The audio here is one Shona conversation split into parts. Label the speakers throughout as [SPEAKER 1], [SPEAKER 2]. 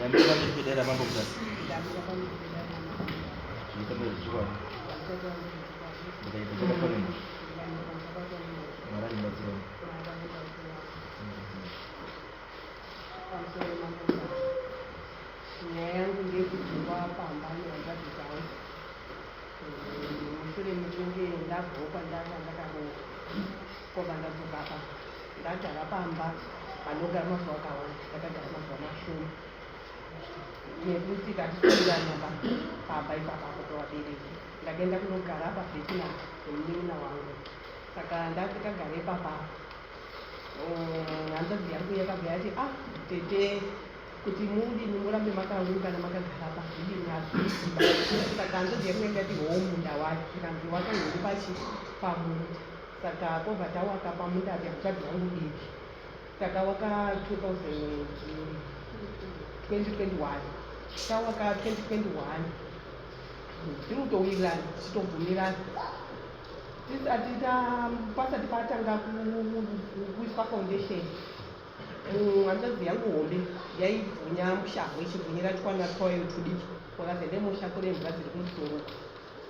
[SPEAKER 1] Ndamira pamberi pedare ramambo Mutasa.
[SPEAKER 2] Ndamira pamberi pedare ramambo Mutasa.
[SPEAKER 1] Zvinofanira zvechokwadi.
[SPEAKER 2] Ndakataura zvechokwadi.
[SPEAKER 1] Ndikaita chakabatwa nemhosva.
[SPEAKER 2] Ndikaita chakabatwa nemhosva.
[SPEAKER 1] Mwari andibatsirawo.
[SPEAKER 2] Mwari andibatsirawo. Pamusoro mambo Mutasa. Nyaya yangu ndeyekudzingwa pamba nehanzvadzi dzangu. Mushure mekunge ndabvawo kwandanga ndakaroorwa kwobva ndadzoka pamba. Ndagara pamba panogara mazuva akawanda, ndakagara mazuva mashoma nekuti tatiswirirana pamba ipapapo pevabereki. Ndakaenda kunogara paVietnam nemunin'ina wangu. Saka ndakagara ipapa hanzvadzi yangu yakabva yati ah tete kuti mudini murambe makaungana makagara apa zvidini hazviiti. Saka hanzvadzi yangu yakati hoo munda wacho zvikanzi wakanhongi pachi pamunda. Saka kwobva tawaka pamunda apa hanzvadzi yangu diki. Takawaka 2021 tawaka 2021 tiri kutowirirana tichitobvumirana tisati pasati patanga kuiswa foundation. Hanzvadzi yangu hombe yaibvunya mushaho ichibvunyira twana twayo tudiki twakazi endai moshakura imbwa dziri kumusoro uko.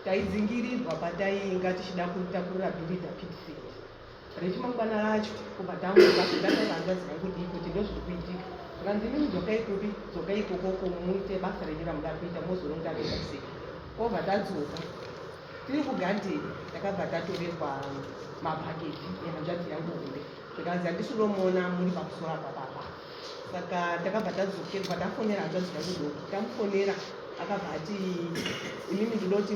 [SPEAKER 2] Taidzingirirwa patainga tichida kutakurira bhiridha pit sand. Rechimangwana racho kubva tamuka ndataura hanzvadzi yangu diki kuti ndozviri kuitika. Zvikanzi imimi dzokai kupi? Dzokai ikokoko muite basa renyu ramuda kuita mozoronga mega sei. Kwobva tadzoka tiri kugadheni takabva tatorerwa mabhaketi nehanzvadzi yangu hombe. Zvikanzi handisi kunomuona muri pamusoro apa baba. Saka takabva tadzokerwa tafonera hanzvadzi yangu doko. Tamufonera akabva ati imimi ndinoti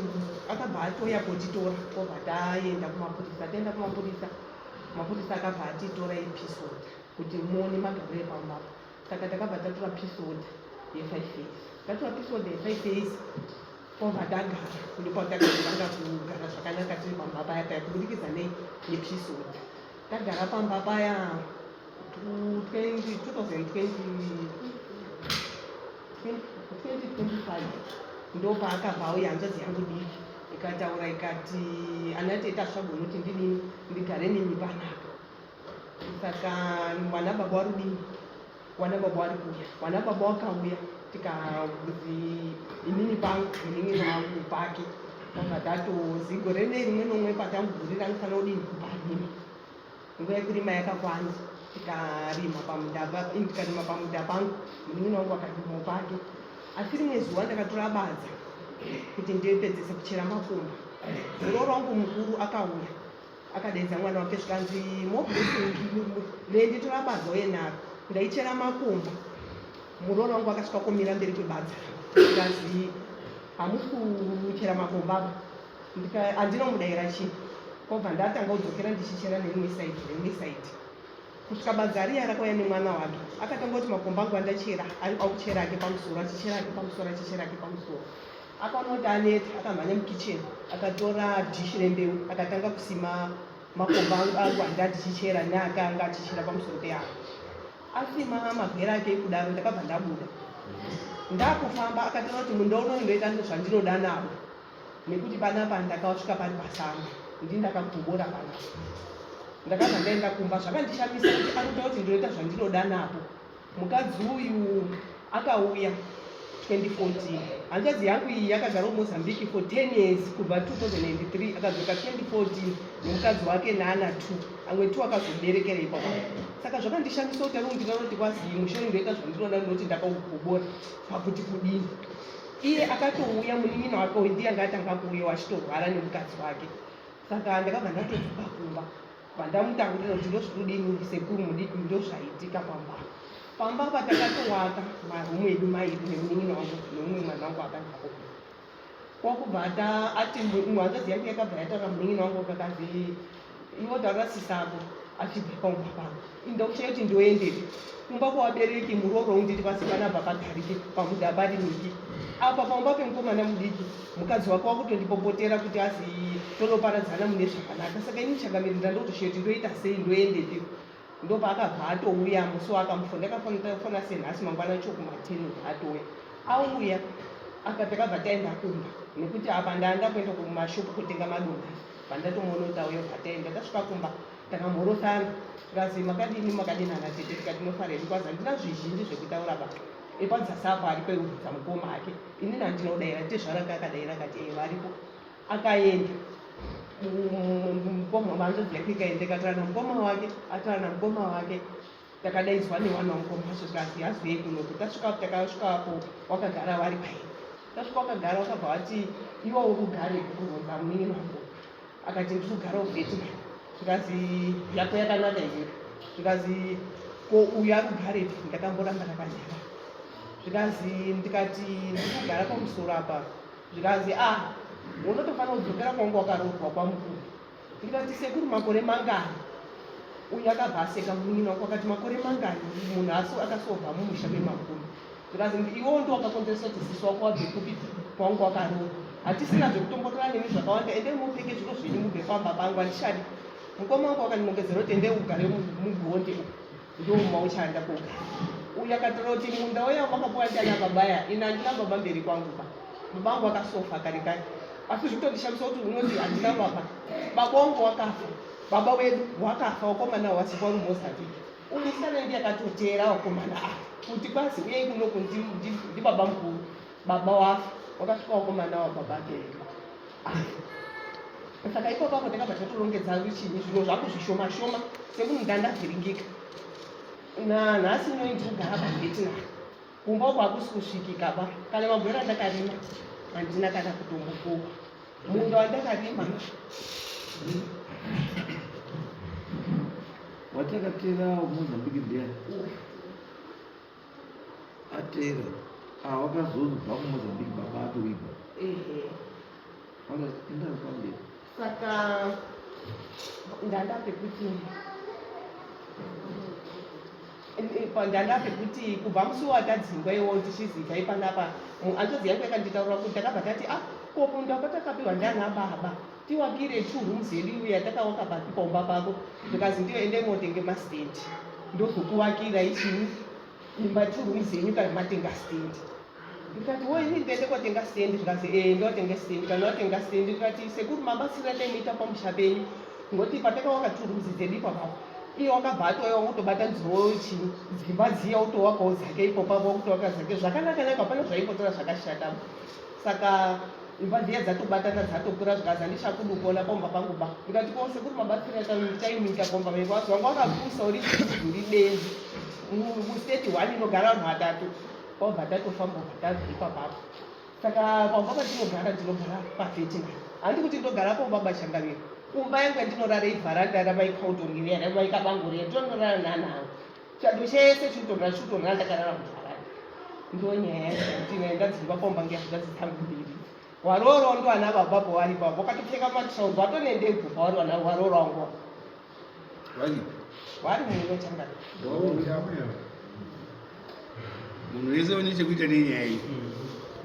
[SPEAKER 2] akabva atouya kotitora kobva taenda kumapurisa. Taenda kumapurisa, mapurisa akabva atitora peace order kuti muone magariro epamba apa. Saka takabva tatora peace order ye5 days. Tatora peace order ye5 days kwabva tagara ndopatakazotanga kugara zvakanaka tiri pamba paya paya kubudikidza nei nepeace order. Tagara pamba paya 2025 ndopaakabva auya hanzvadzi yangu diki ikataura ikati ana tete hazvichagoni kuti ndidini ndigare nemi panapa. Saka wana baba warudini wana baba wari kuuya wana baba wakauya tikazi inini pangu munin'ina wangu pake kwabva tatozi gore rinei rimwe nomwe patangugurira anofanira kudini kuparima. Nguva yekurima yakakwana tikarima pamunda tikarima pamunda pangu munin'ina wangu akarimawo pake. Asi rimwe zuva ndakatora badza kuti ndipedzese kuchera makumba. Muroora wangu mukuru akauya akadeedza mwana wake zvikanzi Lendi tora badza uye naro. Ndaichera makumba muroora wangu akasvika kumira mberi kwebadza zvikanzi hamusi kuchera makumba apa. Handinomudaira chii kwabva ndatanga kudzokera ndichichera nerimwe side nerimwe side kusvika badza riya rakauya nemwana wake akatanga kuti makomba angu andachera akuchera ake pamusoro achichera ake pamusoro achichera ake pamusoro. Akaona kuti aneta akamhanya mukitchen akatora dhishi rembeu akatanga kusima makomba angu anga ndichichera neakanga achichera pamusoro peangu. Asima magwere ake kudaro ndakabva ndabuda ndakufamba akataura kuti munda unoyu ndoita zvandinoda nawo nekuti panapa ndakasvika pari pasango ndini ndakagobora panapa. Ndakabva ndaenda kumba zvakandishamisa kuti arikuta kuti ndinoita zvandinoda napo. Mukadzi uyu akauya 2014. Hanzvadzi yangu iyi yakagara kuMozambique for 10 years kubva 2003 akadzoka 2014 nemukadzi wake naana 2 amwe 2 akazoberekera ipapo. Saka zvakandishamisa kuti ari kunditaura kuti kwazi mushe uyu ndoita zvandinoda ndinoti ndakaugobora pakuti kudini. Iye akatouya munin'ina wake uyu ndiye anga atanga kuuya achitorwara nemukadzi wake. Saka ndakabva ndatodzoka kumba. Vandamutaurira kuti ndozvirudini sekuru mudiki ndozvaitika pamba. Pamba apa takatowaka marumu edu mairi nemunin'ina wangu neumwe mwana wangu akandako. Kwakubva ati umwe hanzvadzi yangu yakabva yataura munin'ina wangu kakazi iwe taura sisako achibva pamba pangu. Ndokushaya kuti ndoendepi kumba kwavabereki muroora unditi pasi panapa pagarike pamuda parimiki apa pamba pemukomana mudiki mukadzi wake wakutondipopotera kuti azi tonoparadzana mune zvakanaka. Saka ini changamire ndandotoshaya kuti ndoita sei ndoendepi. Ndopaakabva atouya musi waakamufona ndakafona senhasi mangwana cho kuma 10 atouya auya takabva taenda kumba nekuti apa ndanga kuenda kumashopu kutenga madomasi pandatomuona kuti auya kubva taenda tasvika kumba takamhorosana tikazi makadini makadini ana tete tikati tinofara hedu kwazi handina zvizhinji zvekutaura ba. Epadzasi apo aripo eubvunza mukoma ake. Inini handina kudaira, tezvara ake akadaira akati ee varipo. Akaenda mukoma hanzvadzi yake ikaenda ikataura namukoma wake, ataura namukoma wake takadaidzwa newana wamukoma wacho zvikanzi haziyei kunoku. Tasvika takasvika apo wakagara vari paini. Tasvika wakagara wakabva wati iwe uri kugarepi kubvunza munin'ina wangu. Akati ndiri kugara kuVietnam. Zvikanzi yako yakanaka here? Zvikanzi ko uyu ari kugarepi? Ndakamboramba ndakanyarara. Zvikanzi ndikati ndiri kugara pamusoro apa. Zvikanzi ah unotofanira kudzokera kwanga wakaroorwa kwamukuru. Ndikati sekuru makore mangani? Uyu akabva aseka munin'ina wangu akati makore mangani munhu asi akasobva mumusha memakuru. Zvikanzi iwewo ndiwo wakakonzeresa kuti sisi wako wabve kupi kwangu wakaroorwa. Hatisina zvekutombotora nemi zvakawanda endai mupfeke zviro zvenyu mubve pamba pangu handichadi. Mukoma wangu akandinongedzera kuti endai ugare mugonde uko ndomauchaenda kogara. Uyu akatora kuti munda uya wakapuwa ndiana baba ya ini handina baba mberi kwangu ba. Baba vangu vakasofa kare kare. Asi zvitondishamisa kuti unoti handina baba. Baba wangu wakafa. Baba wedu wakafa wakomana wasikwa uri Mozambique. Uyu musikana ndiye akatoteera vakomana ava kuti kwazi uyai kunoku ndibaba mukuru. Baba wafa wakasvika wakomana wababa ake vedu afa. Saka ipapo apo takabva tatorongedza chinyi zviro zvangu zvishoma shoma semunhu ndandavhiringika. Nanhasi inoi ndiri kugara paVietnam. Kumba uko hakusi kusvikika ba. Kana magwere andakarima handina kana kutombokohwa. Munda wandakarima
[SPEAKER 3] watakatera Mozambique ndiani? Atera. Ah, wakazobva kuMozambique baba atoigwa.
[SPEAKER 2] Ehe.
[SPEAKER 3] Enda pamberi.
[SPEAKER 2] Saka ndanda pekuti ndanda pekuti kubva musi watadzingwa iwo tichizika ipanapa hanzvadzi yangu yakanditaurira kuti takabva tati ah ko munda kwatakapiwa ndiana baba tiwakire two rooms yedu iwe yatakawaka papi paumba pako ndikazi ndiyo endai motenge mastendi ndozokuwakira ichii imba two rooms yenyu kana matenga stendi ndikati wo ini ndiende kotenga stendi zvikanzi ee ndotenga stendi kana watenga stendi ndikati sekuru mabatsira taimuita pamusha penyu ngoti patakawaka two rooms dzedu ipapapo iye wakabva atouya wotobata nziwo chii dzimba dziya wotowakawo dzake ipopapo wotowaka dzake zvakanaka naka hapana zvaimbotora zvakashata saka imba dziya dzatobatana dzatokura zvikanzi handichakudi kuona pamba pangu ba ndikati ko sekuru mabatsira taimuita pamba penyu kwazi wanga wakapusa uri uri benzi mustate one inogara vanhu vatatu kwabva tatofamba ubva tabva ipapapo saka pamba patinogara ndinogara pavetinary handi kuti ndogara pomba bachangamira kumba yangu yandinorara ivharanda ramaikaudoni riya ramaikabango riya ndinonorara nana angu chando chese chikutorara chikutorara ndakarara kuvharanda ndonyaya yacho ndinayo ndadzingwa pomba ngehanzvadzi dzangu mbiri waroorwa ndo ana baba pavari ipapo wakatopfeka matrauza watone ndebvu pavari wana waroorwa wangu wari muno changamira
[SPEAKER 4] Munhu wese une chekuita nenyaya iyi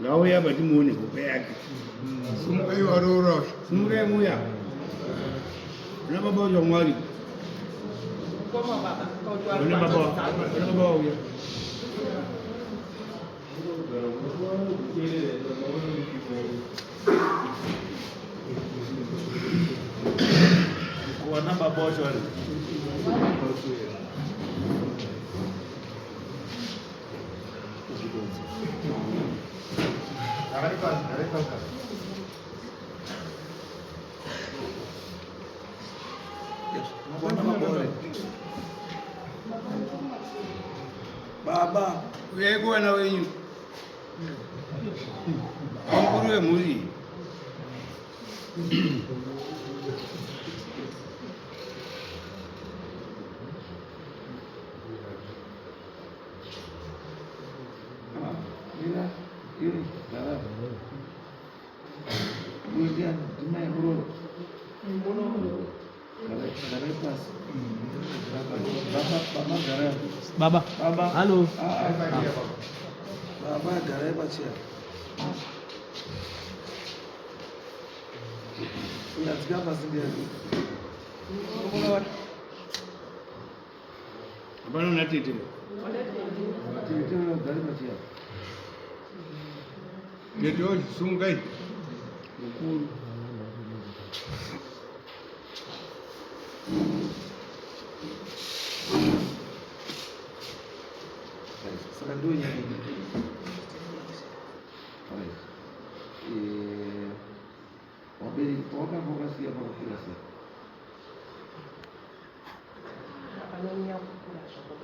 [SPEAKER 4] ngauye apa timuone hope yake.
[SPEAKER 5] Simukai varoora.
[SPEAKER 4] Simukai muya. Ana baba wacho Mwari.
[SPEAKER 2] Mukoma baba kauti wari
[SPEAKER 4] Ana baba ana baba wauya.
[SPEAKER 1] Wana baba wacho vari.
[SPEAKER 3] Baba,
[SPEAKER 4] Uyai kuwana wenyu. Mukuru wemhuri.
[SPEAKER 3] Mira, iwe, gara. Iwe ndiani? Ndimai muroora. Garai garai pasi. Baba, baba garai.
[SPEAKER 1] Baba.
[SPEAKER 3] Baba.
[SPEAKER 1] Hello.
[SPEAKER 3] Ah, ah. Baba garai pacheya. Uyadzika pasi ndiani?
[SPEAKER 2] Muroora.
[SPEAKER 4] Hapana una tete.
[SPEAKER 3] Tete gare pacheya.
[SPEAKER 4] Tete wacho simukai. Mukuru.
[SPEAKER 3] Saka ndiyo nyaya iyi. Alright. Eh, Wabereki pawakafa wakasiya pakakura sei?
[SPEAKER 2] Panonyanya kukura zvako.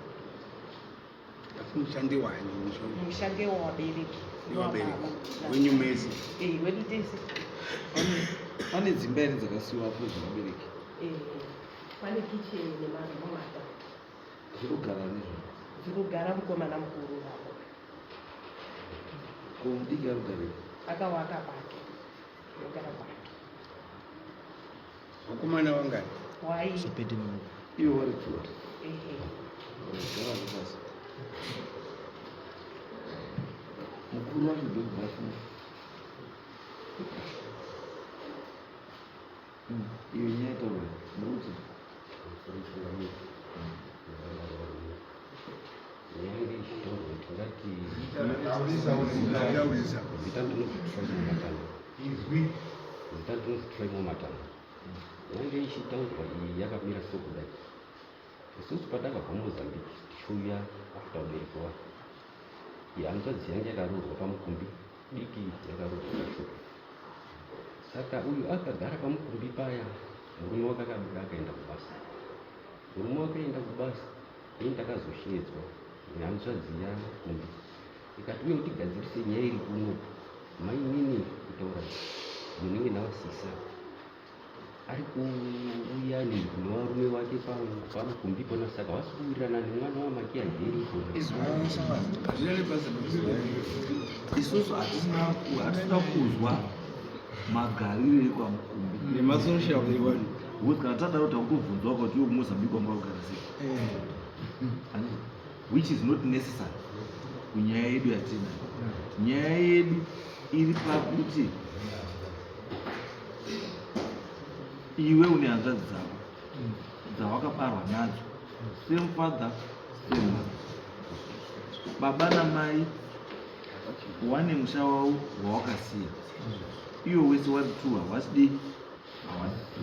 [SPEAKER 4] Asi mushandi wani musha
[SPEAKER 2] Musha ngewabereki.
[SPEAKER 4] wevabereki wenyu mese?
[SPEAKER 2] Eh, wedu tese.
[SPEAKER 3] Pane dzimba here dzakasiyiwapo dzevabereki?
[SPEAKER 2] Eh, pane kitchen nemarumu matatu.
[SPEAKER 3] Zviri kugara nezvo?
[SPEAKER 2] Dziri kugara mukomana mukuru wavo.
[SPEAKER 3] Ko mudiki ari kugarepi?
[SPEAKER 2] Akawaka pake. Anogara pake.
[SPEAKER 4] Vakomana vangani?
[SPEAKER 2] Wai.
[SPEAKER 3] Ivo vari two.
[SPEAKER 2] Ehe.
[SPEAKER 3] Gara pasi. Mukuru wacho ndokubva asina. Iyo nyaya taura muri kuti
[SPEAKER 6] Nyaya ichitaurwa tingati
[SPEAKER 4] Taurisa.
[SPEAKER 6] Zita ndinonzi Trimo Matano. Zita ndinonzi Trimo Matano. Nyaya ichitaurwa iyi yakamira sokudai. Isusu patakabva Mozambique tichiuya after ubereki wake, hanzvadzi yange yakaroorwa pamukumbi, diki yakaroorwa pashupa. Saka uyu akagara pamukumbi paya, murume wake akabuda akaenda kubasa. Murume wake aenda kubasa, ini ndakazoshedzwa nehanzvadzi yamukumbi ikati, "Uye utigadzirise nyaya iri kuno." Mainini, kutaura munenge navasisa, ari kuuya nevarume vake pamukumbi pona, saka vasi kuwirirana nemwana wamakiageri ikona.
[SPEAKER 4] Hazvina nebasa.
[SPEAKER 3] Isusu hatisina kuzwa magariro ekwamukumbi
[SPEAKER 4] nemasocial evanhu.
[SPEAKER 3] Because kana tadaro takutobvunzwa kuti iwe kuMozambique wanga kugara sei. Handiti? Which is not necessary kunyaya yedu yatinayo. Nyaya yedu iri pakuti iwe une hanzvadzi dzako dzawakabarwa nadzo, same father, same mother, baba namai wane musha wavo wawakasiya. Iwo wese wari two hawasidi, hawasipo.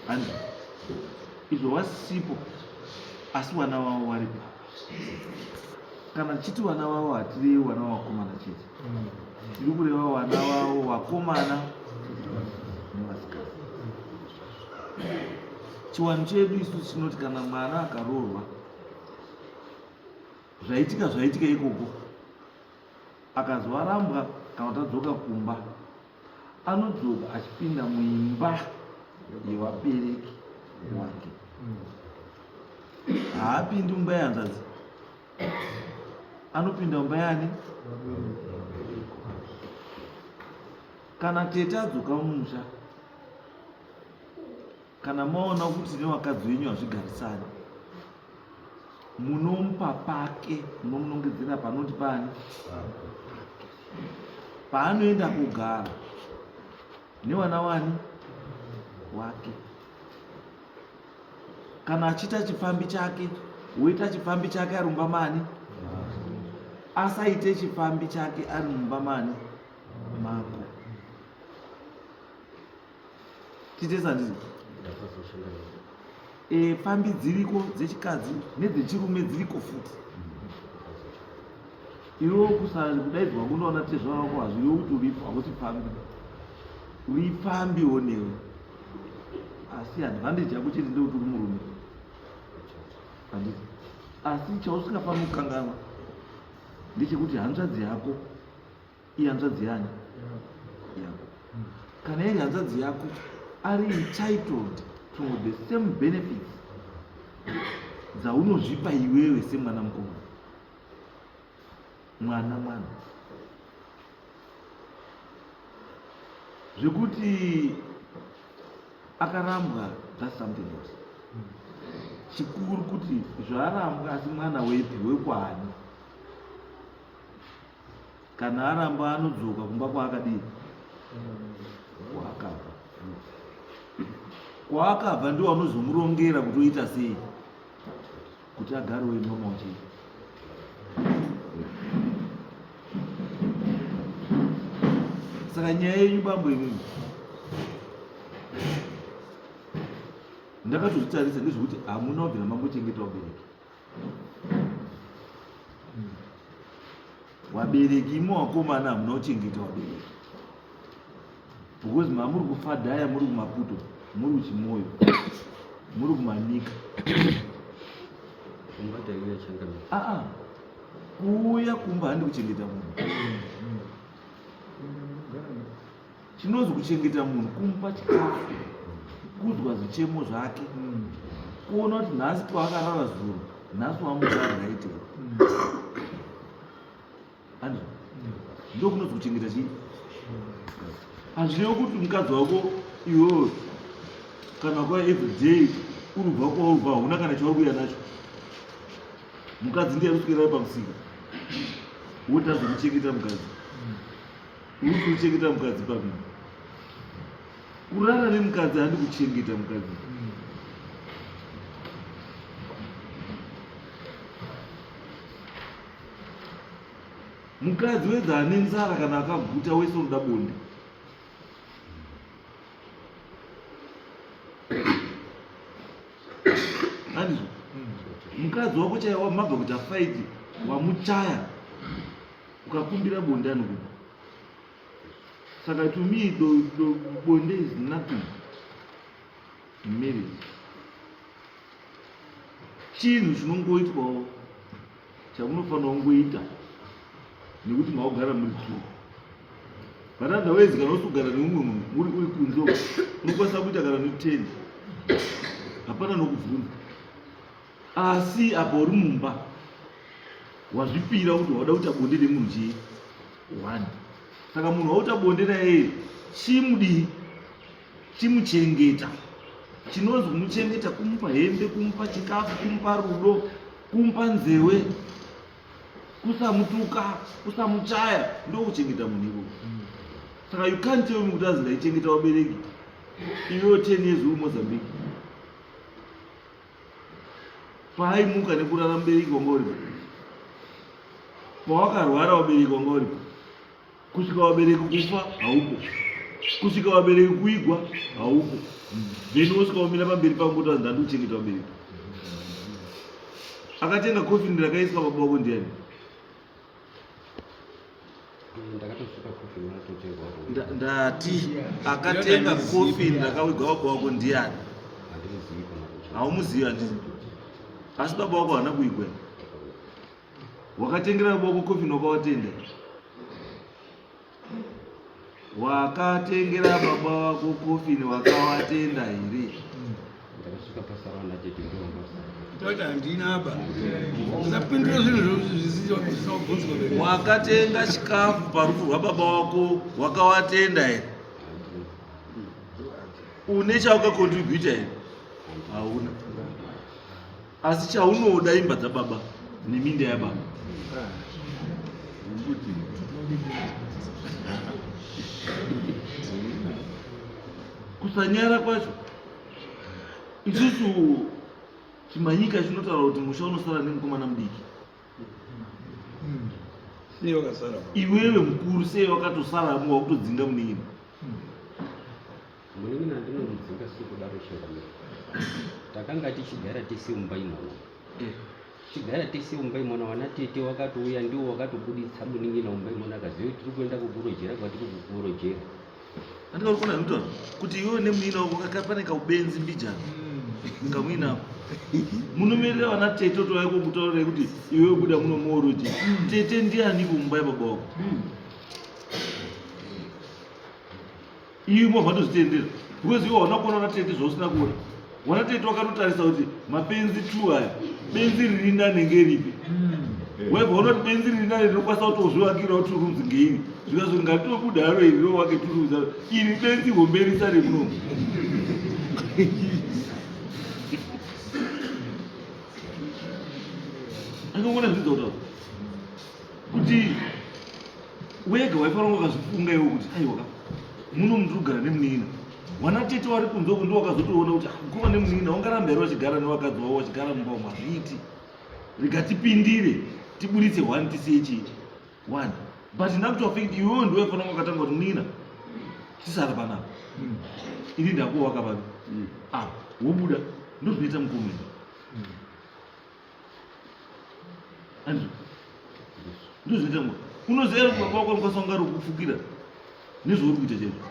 [SPEAKER 3] Handi izvo wasipo, asi vana vavo varipo. Kana tichiti vana vavo, hatirevi vana vavakomana chete, tiri kureva vana vavo vakomana nevasikana. Chiwani chedu isu chinoti kana mwana akaroorwa, zvaitika zvaitika ikoko, akazwarambwa kana kuti adzoka kumba, anodzoka achipinda muimba yevabereki wake. Haapindi mumba yehanzvadzi, anopinda mumba yani. Kana tete adzoka mumusha, kana maona kuti nevakadzi venyu hazvigarisani, munomupa pake, munomunongedzera panoti pani paanoenda kugara nevana wani wake. Kana achiita chifambi chake, woita chifambi chake ari mumba mani, asaite chifambi chake ari mumba mani mako. Tiite sandizvo. E, pfambi dziriko dzechikadzi nedzechirume dziriko futi. Iwe kudaidzwa kundoona tezvara wako hazvirevi kuti uripo hausi pfambi, uri pfambiwo newe, asi advantage yako chete ndekuti uri murume, handiti? Asi chausingafaniri kukanganwa ndechekuti hanzvadzi yako ihanzvadzi yani yako. Kana iri hanzvadzi yako, ari entitled to the same benefits dzaunozvipa iwewe semwana mukomana. Mwana mwana, zvekuti akarambwa, that's something else. Chikuru kuti zvaarambwa, asi mwana wepi, wekwani? Kana aramba, anodzoka kumba kwaakadii, kwaakabva. Kwaakabva ndiwo anozomurongera kuti oita sei kuti agare weimama wachii. Saka nyaya yenyu bambo imimi ndakatozvitarisa ndezvekuti hamuna kubvira mambochengeta vabereki. Wabereki imi wakomana hamuna kuchengeta wabereki because mamuri kufadhaya muri kumaputo muri kuchimoyo muri kumanika aa kuuya kumba handi kuchengeta munhu Chinonzi kuchengeta munhu kumupa chikafu, kuzwa zvichemo zvake, kuona kuti nhasi twaakarara zuro, nhasi wamuka right. Andizvo? Ndokunonzi kuchengeta chii? Hazvirevi kuti mukadzi wako iwewe kana kwa everyday uri kubva kwauri kubva hauna kana chauri kuuya nacho. Mukadzi ndiye ari kuswera pamusika. Wotadza kuchengeta mukadzi. Uri kuchengeta mukadzi papi? Kurara nemukadzi handi kuchengeta mukadzi. Mukadzi wedza ane nzara kana akaguta wese unoda bonde. Handizvo? Mukadzi wako chaiwa mabva kuita fight wamuchaya. Ukakumbira bonde anokupa. Saka to me do, do, bonde is nothing in marriage. Chinhu chinongoitwawo chamunofanira kungoita nekuti maugara muri two. But otherwise kana usi kugara neumwe munhu muri uri kunze uko unokwanisa kuita kana ne 10 hapana nokubvunza. Asi apa uri mumba wazvipira kuti wauda kuita bonde nemunhu chii one saka munhu wauta bonde naye chimudii chimuchengeta chinonzi kumuchengeta kumupa hembe kumupa chikafu kumupa rudo kumupa nzewe kusamutuka kusamuchaya ndokuchengeta munhu ikoko saka you can't tell me kuti azi ndaichengeta vabereki iwewo 10 years uri mozambique Paaimuka nekurara mubereki wanga uripo, pawakarwara wabereki wanga uripo, kusvika wabereki kufa haupo, kusvika wabereki kuigwa haupo, then wosvika womira pamberi pangu kuti anzi ndandikuchengeta wabereki. Akatenga kofini rakaiswa baba wako ndiani? Ndati akatenga coffin rakawigwa baba wako ndiani? Haumuzivi handiti? Asi baba wako haana kuigwa. Wakatengera baba wako coffin wakawatenda. Wakatengera baba wako coffin wakawatenda here?
[SPEAKER 6] Ndakasvika pasaranda chete ndobasa.
[SPEAKER 4] Toti handina apa. Usapindura zvinhu zvisina kubvunzwa.
[SPEAKER 3] Wakatenga chikafu parufu rwababa wako wakawatenda here? Une chawakakontributa here? Hauna. Asi chaunoda imba dzababa neminda yababa. Kusanyara kwacho isusu chimanyika chinotaura kuti musha unosara nemukomana mudiki.
[SPEAKER 4] Sei wakasara?
[SPEAKER 3] Iwewe mukuru sei wakatosara wakutodzinga munin'ina?
[SPEAKER 6] Munin'ina ndinomudzinga sekudaro changamire. Takanga tichigara tese mumba imomo. Eh. Tichigara tese mumba imomo wana tete wakatouya ndiwo wakatobuditsa munin'ina mumba imomo akaziva kuti tiri kuenda kukurojera kwatiri kukurojera.
[SPEAKER 3] Andika uri kuona zvinotaura kuti iwewe nemunin'ina wako kaka pane kaubenzi mbijana kamuinako. Munomirira vana tete otouya kokutaurirai kuti iwewe buda muno muoroje. Tete ndianiko mumba yababa wako? Iwe mobva tozvitendera because iwe hauna kuona natete zvausina kuona. Wana tete wakatotarisa kuti mapenzi two aya benzi riri nane ngeripi. Waibva waona kuti benzi riri nane rinokwanisa kutozvivakirawo two rooms ngeiri. Zvikazoti ngatitobuda haro iri rovake two rooms aro. Iri benzi hombe risare munomu. Anongona zvidza kutaura kuti wega waifanira kunge wakazvifunga iwe kuti aiwa ka muno mundiri kugara nemunin'ina wana tete wari kunze uku ndiwo wakazotoona kuti ah, mukoma nemunin'ina wangaramba here wachigara newakadzi wavo wachigara mumba umu hazviiti rega tipindire tiburitse one tisiye chii one but in actual fact iwewe ndiwe waifanira kunge wakatanga kuti munin'ina tisara panapa ini ndakuwa wakavavi apa wobuda ndozvinoita mukoma ndozvinoita mukoma. Unoziva here kuti baba wako anokwanisa kunge ari kukufukira nezvauri kuita chaizvo?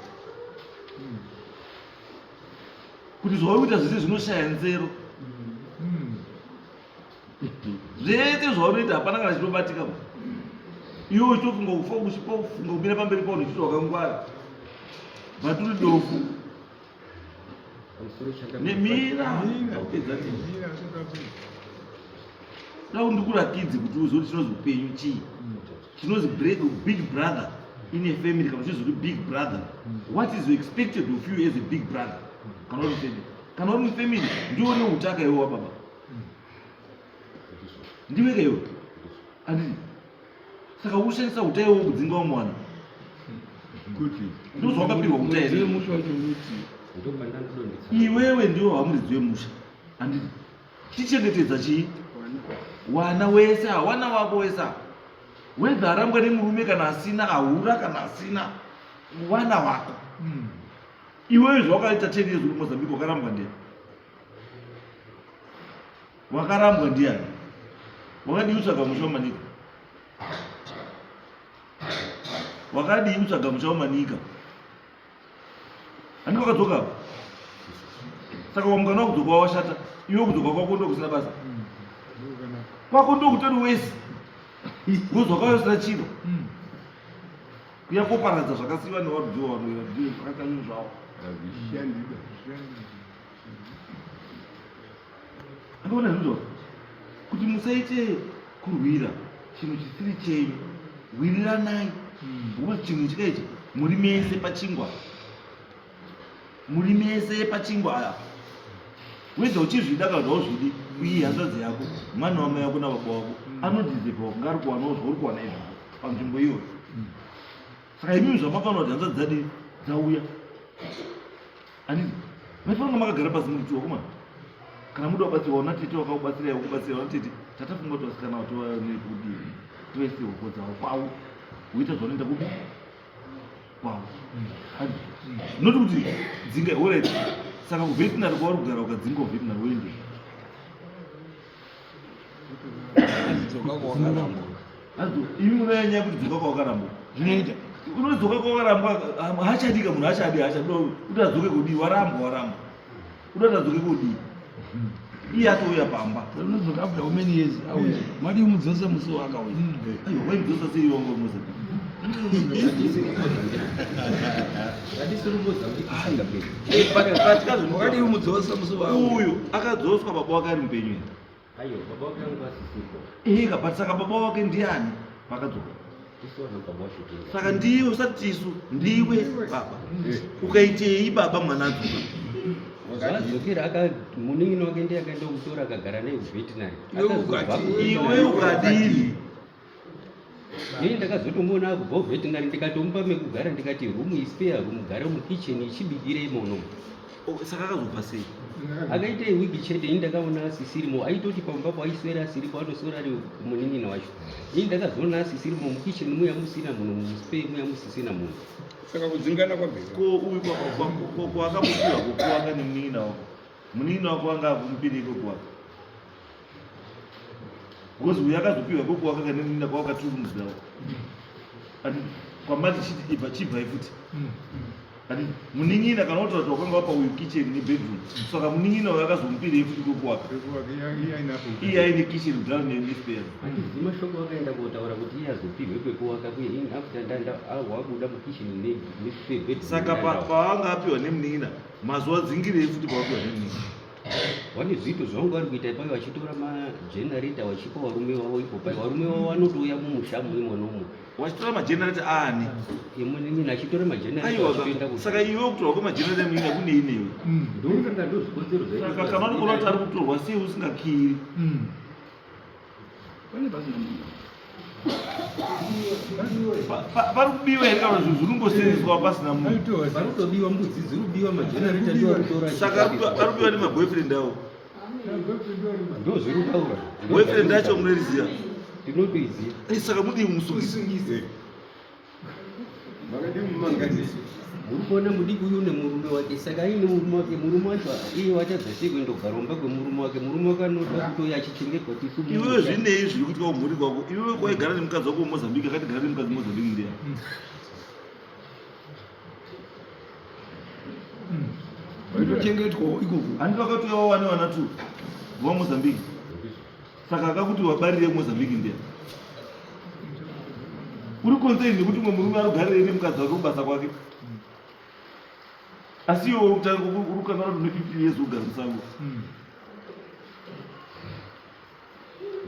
[SPEAKER 3] Kuti zvauri kuita zvese zvinoshaya nzero. Zvese zvaunoita hapana kana chinobatika. Iwe uchitofunga kufa uchifunga kumira pamberi pavanhu uchiti wakangwara. But uri dofu. Nemira. Tapedza tini. Dai ndikuratidze kuti uzive kuti chinozi upenyu chii. Chinozi big brother in a family kana uchizoti big brother. What is expected of you as a big brother? Kana uri family. Kana uri mufamily ndiwe une utaka iwe wababa. Ndiwe ka iwe. Anditi. Saka ushandisa uta iwe kudzinga vamwe vanhu.
[SPEAKER 5] Kuti
[SPEAKER 3] Ndozvawakapihwa uta here?
[SPEAKER 4] Musha wacho unoti
[SPEAKER 3] Iwewe ndiwe wamuridzi wemusha. Anditi. Chichengetedza chii? Wana wese, hawana wako wese. Whether arambwa nemurume kana asina, ahura kana asina, wana wako. Iwewe zvawakaita 10 years uri Mozambique wakarambwa ndiani? Wakarambwa ndiani? Wakadii kutsvaga musha wamanika? Wakadii kutsvaga musha wamanika? Handi wakadzoka apa? Saka wamukana wakudzoka washata, iwe kudzoka kwako ndokusina basa. Kwako ndokutori wese. Because wakauya usina chiro. Kuya koparadza zvakasiyiwa nevarudziwo vanoera ndiyo zvakaita zvinhu zvavo.
[SPEAKER 5] Hazvishandika.
[SPEAKER 3] Andiona zvinhu kuti musaite kurwira chinhu chisiri chenyu. Wiriranai. Because chinhu chika ichi muri mese pachingwa. Muri mese pachingwa aya. Wega uchizvida kana kuti hauzvidi, uye hanzvadzi yako, mwana wamai wako nababa wako anodhizevha kunge ari kuwanawo zvauri kuwana izvozvo panzvimbo iyoyo. Saka imimi zvamakaona kuti hanzvadzi dzadii dzauya. Handiti maifanira kunge makagara pasi muri tiwa komana. Kana muda kubatsirwa una tete wakakubatsirai wakubatsira una tete tatafunga kuti vasikana vatovane kudii toise hoko dzavo kwavo woita zvaunoita kupi kwavo. Handiti not kuti dzinga alright saka kuveterinary kwauri kugara ukadzinga kuveterinary woende
[SPEAKER 4] Dzoka kwawakarambwa.
[SPEAKER 3] Azo, imi munonyanya kuti dzoka kwawakarambwa.
[SPEAKER 4] Zvinoita.
[SPEAKER 3] Unodzoka kwawakarambwa haachadika munhu haachadi haachadi kuti adzoke kudii warambwa warambwa. Uda kuti adzoke kudii? Iye atouya pamba.
[SPEAKER 4] Unodzoka after how many years auya? Madii mudzosa musi waakauya.
[SPEAKER 3] Aiwa waimudzosa sei iwe wanga uri Mozambique?
[SPEAKER 4] Wakadii mudzosa musi waakauya?
[SPEAKER 3] Uyu akadzoswa baba wake ari mupenyu here?
[SPEAKER 6] Aiwa, baba wake anga asisipo.
[SPEAKER 3] Eka, but saka baba wake ndiani pakadzoka?
[SPEAKER 6] Tisu vana baba wacho tega.
[SPEAKER 3] Saka ndiwe usati tisu, ndiwe baba. Ukaitei baba mwana adzoka?
[SPEAKER 6] Zvadzokera aka munin'ina wake ndiye akaenda kumutora akagara naye kuveterinary.
[SPEAKER 4] Iwe ukati-
[SPEAKER 3] Iwe ukadini?
[SPEAKER 6] Ini ndakazotomuona akubva kuveterinary ndikatomupa mekugara ndikati room is spare room gara mukitchen ichibikire imono.
[SPEAKER 3] Oh, Saka akazobva sei?
[SPEAKER 6] Akaita wiki chete ini ndakaona asisirimo aitoti pamba paiswera asiripo atoswera ari kumunin'ina wacho. Ini ndakazoona asisirimo mukitchen muya musina munhu muspare muya musisina munhu.
[SPEAKER 4] Saka kudzingana kwabveka.
[SPEAKER 3] Ko uyu kwakamupiwa kukuwaka nemunin'ina wako? Munin'ina wako anga akumupirei kwekuwaka? Because uyu akazopiwa kwekuwaka kane munin'ina kwawaka two rooms dzawo. Ati kwamati chiti ibva chibvai futi. Ati munin'ina kana wotaura kuti wakanga wapa uyu kitchen nebedroom. Saka munin'ina uyu akazomupirei futi kwekuwaka? Iye aine kitchen kudhara nespare.
[SPEAKER 6] Handizivi mashoko akaenda kotaura kuti iye azopihwe kwekuwaka kuye ini after ndanda wabuda mukitchen nespare bedroom.
[SPEAKER 3] Saka paanga apiwa nemunin'ina mazuva dzingirei futi pawapiwa nemunin'ina?
[SPEAKER 6] Vane zviito zvavangu vari kuita ipayo vachitora magenerator vachipa varume vavo ipo pai varume vavo vanotouya mumusha muimonomo
[SPEAKER 3] Wachitora magenerator aani?
[SPEAKER 6] Yemunin'ina achitora magenerator
[SPEAKER 3] Aiwa
[SPEAKER 6] achitoenda
[SPEAKER 3] ka. Saka iwe kutorwa kwemagenerator emunin'ina kunei newe?
[SPEAKER 6] Ndofunga ndozvikonzero zvaita
[SPEAKER 3] Saka kana uri kuona kuti ari kutorwa sei usingakiri?
[SPEAKER 4] Pane pasina munhu.
[SPEAKER 3] Pari kubiwa here kana zvinhu zviri kungosenzeswa pasina munhu?
[SPEAKER 6] Pari kutobiwa mbudzi dziri kubiwa magenerator ndiwo ari kutora
[SPEAKER 3] Saka ari kubiwa nemaboyfriend avo.
[SPEAKER 6] Ndo zviri kutaura.
[SPEAKER 3] Boyfriend acho munoriziva?
[SPEAKER 6] Tinotoiziva.
[SPEAKER 3] Saka mudii kumusungisa?
[SPEAKER 5] Makadii mumanganisi?
[SPEAKER 6] Muri kuona mudiki uyu nemurume wake, saka aine murume wake, murume wacho iye watadza sei kuenda kugara kumba kwemurume wake? Murume wake anoda kutouya achichengetwa tisu.
[SPEAKER 3] Iwewe zvinei zviri kuitika kumhuri kwako? Iwewe kwaigara nemukadzi wako muMozambique, akati gara nemukadzi muMozambique ndiani?
[SPEAKER 4] Vaitochengetwawo ikoko.
[SPEAKER 3] Handiti vakatouya wawane vana tu kubva muMozambique? Saka akakuti wabarire kuMozambique ndiani? Uri concerned nekuti umwe murume arugarirei nemukadzi wake kubasa kwake? Asi iwe uri kutanga uri kukanganwa kuti une 15 years wogara musango.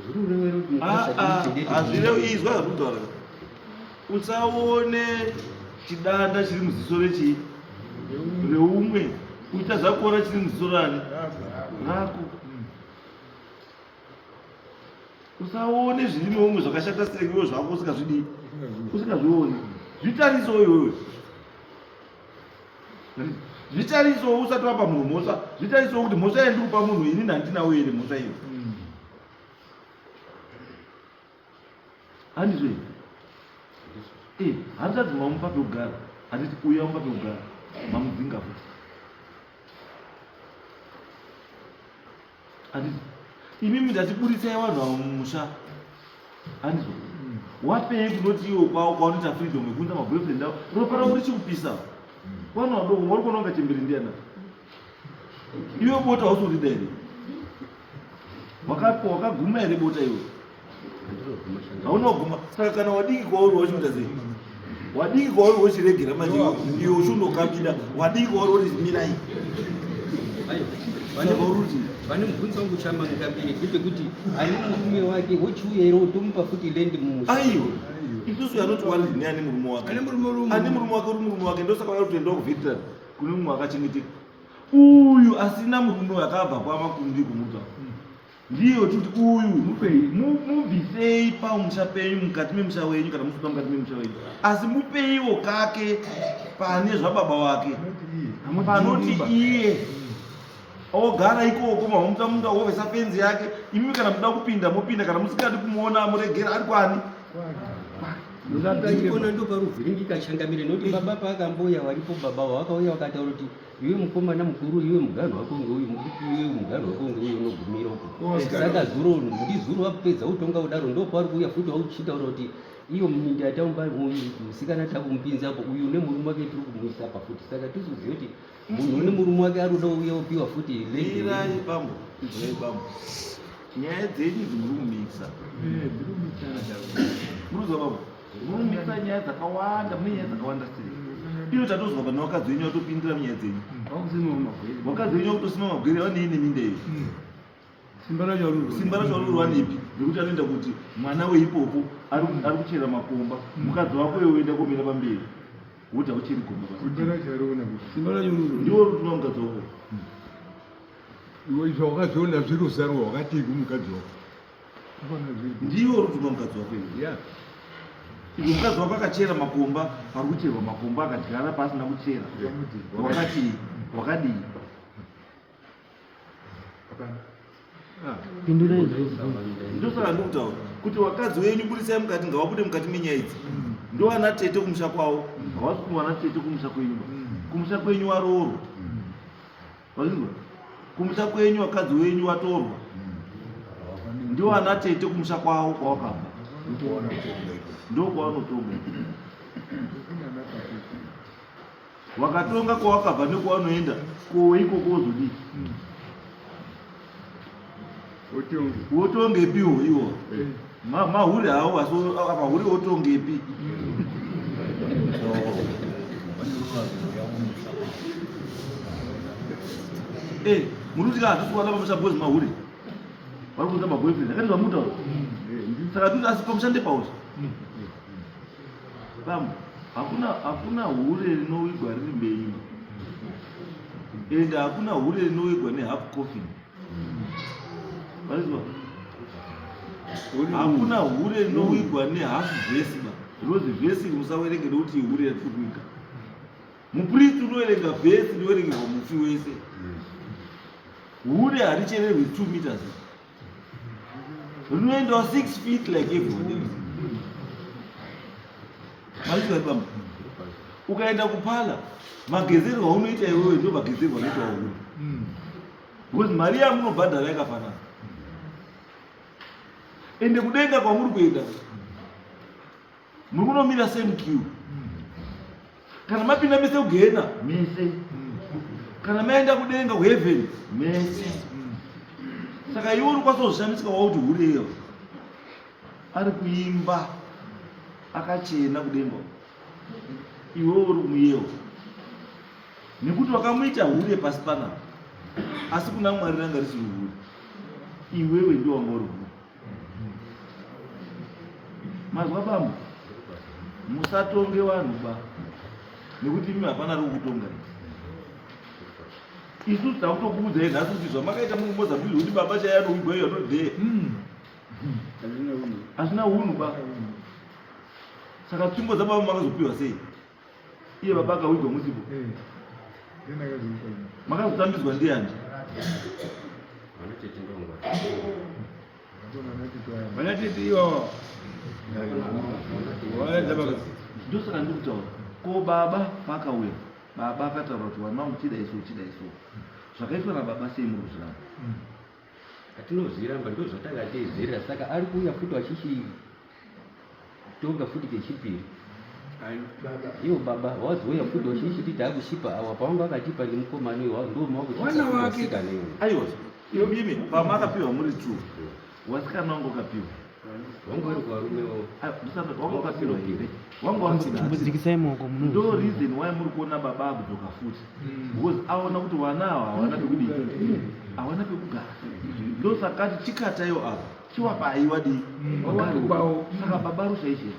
[SPEAKER 6] Zviri kureva here kuti mukadzi
[SPEAKER 3] Ah, ah,
[SPEAKER 6] atimuchengete?
[SPEAKER 3] hazvirevi izwa zvakutaura. Usaone chidanda chiri muziso rechii reumwe uchitadza kuona chiri muziso rani rako. Usaone zviri meumwe zvakashata sei iwe zvako usingazvidii usingazvioni. Zvitarisewo iwewe. Zvitarisewo usati wapa munhu mhosva. Zvitarisewo kuti mhosva yandiri kupa munhu inini handinawo here mhosva iyo. Handizvo here? Eh, hanzvadzi mamupa pekugara. Handiti uya mupa pekugara. Mamudzinga futi. Handizvo? Imimi ndatiburitsai vanhu ava mumusha. Handizvo? Wapei kunoti iwo kwawo kwaunoita freedom yekuunza maboyfriend avo. Ropa ravo richikupisa. Vana vadoko vari kuona kunga chembere ndiyana. Iwe bota hausi kurida here? Wakaguma here bota iwe? Hauna kuguma. Saka kana wadiki kwauri wachiita sei? Wadiki kwauri wochiregera manje iwe uchindokabida. Wadiki kwauri woti mirai. Saka uri kuti
[SPEAKER 6] Vane mubvunzo wangu chamangambiri ndepekuti ane murume wake wochiuya here wotomupa futi land mumusha?
[SPEAKER 3] Aiwa. Isusu anoti wari neane murume wake.
[SPEAKER 4] Ane murume uri
[SPEAKER 3] Ane murume wake uri murume wake ndosaka vada kutoendawo kuveteran kune mumwe akachengeteka. Uyu asina murume akabva kwamakundi kumuta. Ndiyo kuti uyu mubvisei pamusha penyu mukati memusha wenyu kana musina mukati memusha wenyu asi mupeiwo kake pane zvababa wake panoti iye ogara ikoko mamuta munda wovesa fenzi yake imimi kana muda kupinda mopinda kana musingadi kumuona muregera ari kwani.
[SPEAKER 6] Ndikona ndoparuvhiringika changamire nokuti baba paakambouya varipo baba vakauya vakataura kuti iwe mukomana mukuru iwe muganhu wako ngeuyu mudiki iwe muganhu wako ngeuyu unogumira uko. Saka zuro ndizuro vapedza kutonga kudaro ndopavari kuuya futi vauchitaura kuti iyo minda yataumba musikana takumupinza apo uyu nemurume wake tiri kumuisa apa futi saka tisikuziva kuti munhu une murume wake ari kuda kuuya opiwa futi
[SPEAKER 3] Mirai bambo, izwai bambo. Nyaya dzenyu idzi muri kumikisa. Muri kuzwa bambo? Muri kumikisa nyaya dzakawanda, mune nyaya dzakawanda sei. Iyo tatozwa pane vakadzi venyu vatopindira munyaya dzenyu. Vakadzi venyu vakutosima magwere vanei neminda iyo.
[SPEAKER 4] Simba racho ari
[SPEAKER 3] Simba racho ari kurwanepi? Nekuti anoenda kuti mwana weipopo ari ari kuchera makomba. Mukadzi wako iwe woenda komira pamberi. Woti haucheri gomba basi.
[SPEAKER 5] Simba racho ariona kuti
[SPEAKER 4] Simba racho uri
[SPEAKER 3] Ndiwe uri kutuma mukadzi wako.
[SPEAKER 5] Iwe izvo wakazoona zviri usarwa wakatii kumukadzi wako? Hapana zviri.
[SPEAKER 3] Ndiwe uri kutuma mukadzi wako iwe.
[SPEAKER 5] Yeah.
[SPEAKER 3] Iwe mukadzi wako akachera makomba pari kucherwa makomba akadyara paasina kuchera. Wakati wakadii?
[SPEAKER 1] Pindurai izvozvo.
[SPEAKER 3] Ndosaka ndikutaura kuti vakadzi wenyu budisai mukati ngavabude mukati menyaya idzi. Ndovana tete kumusha kwavo. Havasi kuwana tete kumusha kwenyu. Kumusha kwenyu waroorwa. Wazvinzwa? Kumusha kwenyu vakadzi wenyu watorwa. Ndovana tete kumusha kwavo kwawakabva. Ndokwavanotonga. Wakatonga kwawakabva nekwaunoenda ko ikoko wozodii? Wotongepiwo iwo mahure hawo asi mahure wotongepi? Eh, muri kuti hatisi kuwana pamusha because mahure vari kuunza maboyfriend akati zvamutaura saka toti asi pamusha ndepauzvo Bambo, hakuna hakuna hure rinowigwa riri mbenyu. Ende hakuna hure rinowigwa nehalf coffin. Vaizwa? Hakuna hure rinowigwa nehalf vhesi ba. Rinozi vhesi musawerenge nekuti hure ratiri kuwiga. Mupristi unoverenga vhesi rinoverengerwa mufi wese. Hure harichererwi 2 meters. Rinoendawo 6 feet like everyone else. Mazvizwa here bambo? Ukaenda kupala magezerwo aunoita iwewe ndo magezerwo anoita wauri because mari yamunobhadhara yakafanana. Ende kudenga kwamuri kuenda muri kunomira same queue. Kana mapinda mese kugehena mese, kana maenda kudenga kuheaven mese. Saka iwe unokwanisa kuzvishamisika wakuti hureyo ari kuimba akachena kudenga, iwe uri kumuyewa nekuti wakamuita hure pasi panapa, asi kuna Mwari ranga risiri hure, iwewe ndiwo wanga uri hure. Mazwa bambo, musatonge vanhu ba, nekuti imi hapana ari kukutonga. Isusu takutokuudzai nhasi kuti zvamakaita muri kuMozambique kuti baba chaiye anowigwa iyo anodhee hazvina hunhu ba. Saka tsvimbo dzababa makazopiwa sei? Iye baba akawigwa musipo, makazotambidzwa ndiani?
[SPEAKER 4] Vanatete iwawa
[SPEAKER 3] ndosaka ndiri kutaura ko baba paakauya baba akataura kuti wana wangu chidai so chidai so zvakaitwa nababa sei muri kuzviramba?
[SPEAKER 6] Atinozviramba ndozvatakateedzerera saka ari kuuya futi achichitonga futi kechipiri. Ivo baba wazouya futi wachichiti taakushipa awa pawanga wakatipa nemukomana uyu
[SPEAKER 4] Mwana wake.
[SPEAKER 6] ndomakuchisikana iwe.
[SPEAKER 3] Aiwa, iyo imi pamakapiwa muri two, wasikana wangu wakapiwa
[SPEAKER 6] Wangu vari kuvarume wavo.
[SPEAKER 3] Aiwa, ndisati wangu wakapiwa here wangu wari
[SPEAKER 1] Chimbodzikisai maoko muno.
[SPEAKER 3] Ndo reason why muri kuona baba akudzoka futi, because aona kuti wana awa hawana pekudii, hawana pekugara. Ndosakati chikataiwo apa chiwapa aiwadii.
[SPEAKER 4] Wawake kwawo.
[SPEAKER 3] Saka baba rushaishe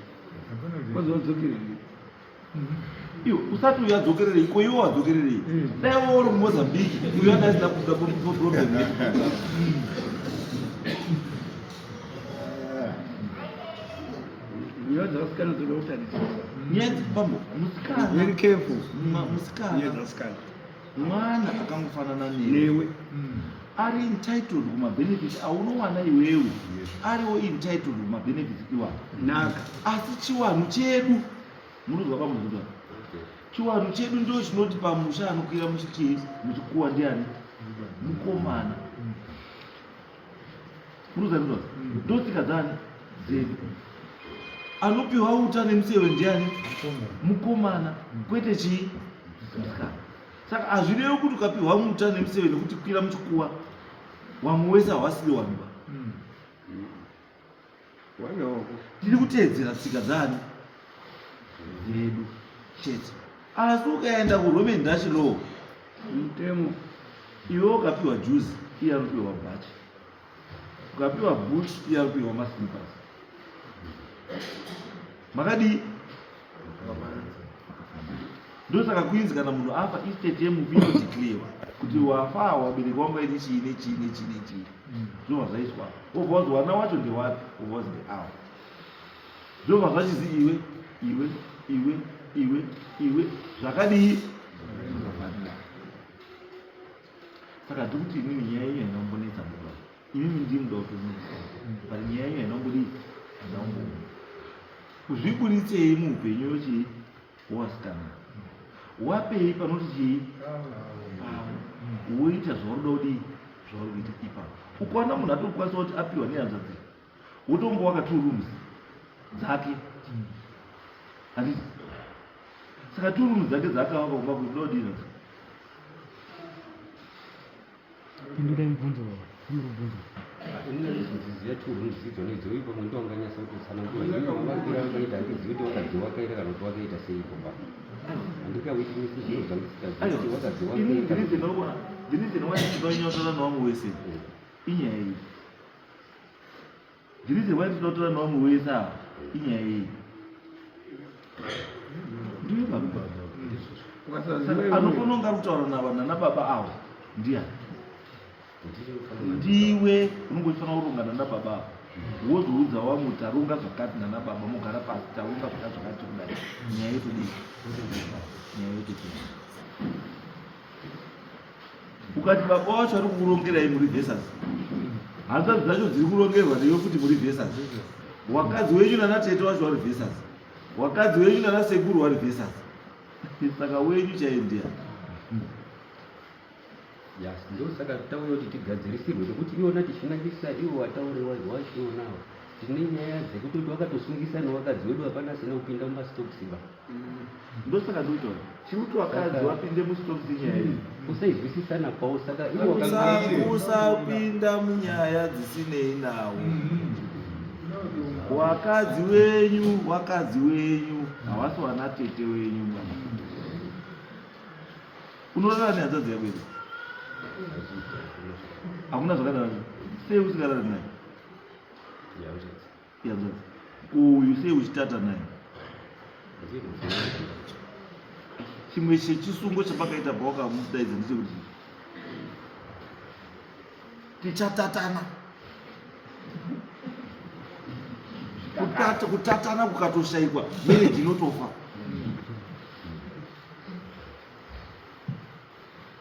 [SPEAKER 4] Wazodzokerei?
[SPEAKER 3] Iwe usati uyo adzokererei ko iwe wadzokererei? Dai iwe uri kuMozambique uyo anga asina kuda problem.
[SPEAKER 4] Nyaya dzavasikana dzoda kutarisisa.
[SPEAKER 3] Nyaya bambo musikana
[SPEAKER 4] Very careful. Nyaya
[SPEAKER 3] musikana
[SPEAKER 4] dzavasikana.
[SPEAKER 3] Mwana akangofanana newe
[SPEAKER 4] Newe.
[SPEAKER 3] Ari entitled kumabenefits aunowana iwewe, ariwo entitled kumabenefits iwawo.
[SPEAKER 4] Naka.
[SPEAKER 3] Asi chiwanhu chedu, munozwa pamuzuta, chiwanhu chedu ndo chinoti pamusha anokwira muchikii muchikuwa ndiani? Mukomana. Munozwa ndizvo ndo tsika dzani dzedu. Anopiwa uta nemuseve ndiani? Mukomana, kwete chii musikana. Saka hazvirevi kuti ukapiwa muta nemuseve nekuti kwira muchikuwa wamwe wese hawasiri wanhu ba.
[SPEAKER 4] Wana wako.
[SPEAKER 3] Tiri kuteedzera tsika dzani dzedu chete. Asi ukaenda kuRoman Dutch law,
[SPEAKER 4] Mutemo.
[SPEAKER 3] Iwe ukapiwa juzi, iye anopiwa bhachi. Ukapiwa boots, iye anopiwa maslippers. Makadii? Ndosaka kuinzi kana munhu afa, estate yemufi inodeclarewa kuti wafa, wabereki wangu aine chii nechii nechii nechii, zvobva zvaiswa. Wobva wazi wana wacho ndewapi? Wobva wazi ndeawa. Zvobva zvachizi iwe, iwe, iwe, iwe, iwe, zvakadii? Zvakafanira. Saka tiri kuti inini nyaya yenyu haina kumbonetsa muda imimi ndii muda kutonetsa, but nyaya yenyu haina kumbodii, haina kumboona. Kuzviburitsei muupenyu yochii wovasikana, wapei panoti chii pavo, woita zvauri kuda kudii, zvauri kuita ipapo. Ukaona munhu atokwanisa kuti apiwa nehanzvadzi, wotombowaka two rooms dzake, handiti? Saka two rooms dzake dzaakavaka kumba kuti uda kudii nadzo?
[SPEAKER 1] Pindurai mubvunzo baba. Ndiri kubvunza.
[SPEAKER 6] Inini handizodziziva two rooms idzona idzo, uye pamwe ndowanganyasa kutsanangura. Inini mavakiro avakaita handizivi kuti wakadziwaka here kana kuti wakaita sei ipo papa. Handingawitness zvinhu zvandisikazivi kuti wakadziwaka
[SPEAKER 3] Inini
[SPEAKER 6] here
[SPEAKER 3] the
[SPEAKER 6] kana
[SPEAKER 3] reason
[SPEAKER 6] kuti
[SPEAKER 3] why the reason why ndinonyotora nevamwe wese inyaya iyi. The reason why ndinotora nevamwe wese ava inyaya iyi. Ndiyo baba.
[SPEAKER 4] Ukasaziva
[SPEAKER 3] Saka
[SPEAKER 4] iwewe.
[SPEAKER 3] anofanira kunge ari kutaura nana baba avo ndiani? Ndiwe unonge uchifanira kuronga nana baba avo, wozoudza wamwe taronga zvakati nana baba, mogara pasi, taronga zvakati zvakati kudai, nyaya yotodii, nyaya yotopera. Ukati baba wacho ari kukurongerai muri versus hanzvadzi dzacho dziri kurongerwa newe futi muri versus wakadzi wenyu nana tete wacho wari versus wakadzi wenyu nana sekuru wari versus. Saka wenyu chaiye ndiani?
[SPEAKER 6] Yes, ndosaka tauya kuti tigadzirisirwe nekuti iwona tichinangisa iwo wataure wachionawo tine nyaya dzekutoti wakatosungisa nevakadzi wedu hapana asina kupinda mumastokisi ba.
[SPEAKER 3] Ndosaka ndikutaura chiri kuti vakadzi vapinde mustokisi nyaya iyi.
[SPEAKER 6] Kusaizwisisana kwavo saka iwo
[SPEAKER 3] Usapinda munyaya dzisinei nawo. Wakadzi wenyu wakadzi wenyu hawasi wana tete wenyu ba. Unorara nehanzvadzi yako here? Hakuna zvakadaro. Sei usingarari naye? Ihanzvadzi. Uyu sei uchitata naye? Chimwe chechisungo chapakaita pawakamudaidza ndechekuti tichatatana. Kutata, kutatana kukatoshaikwa marriage inotofa.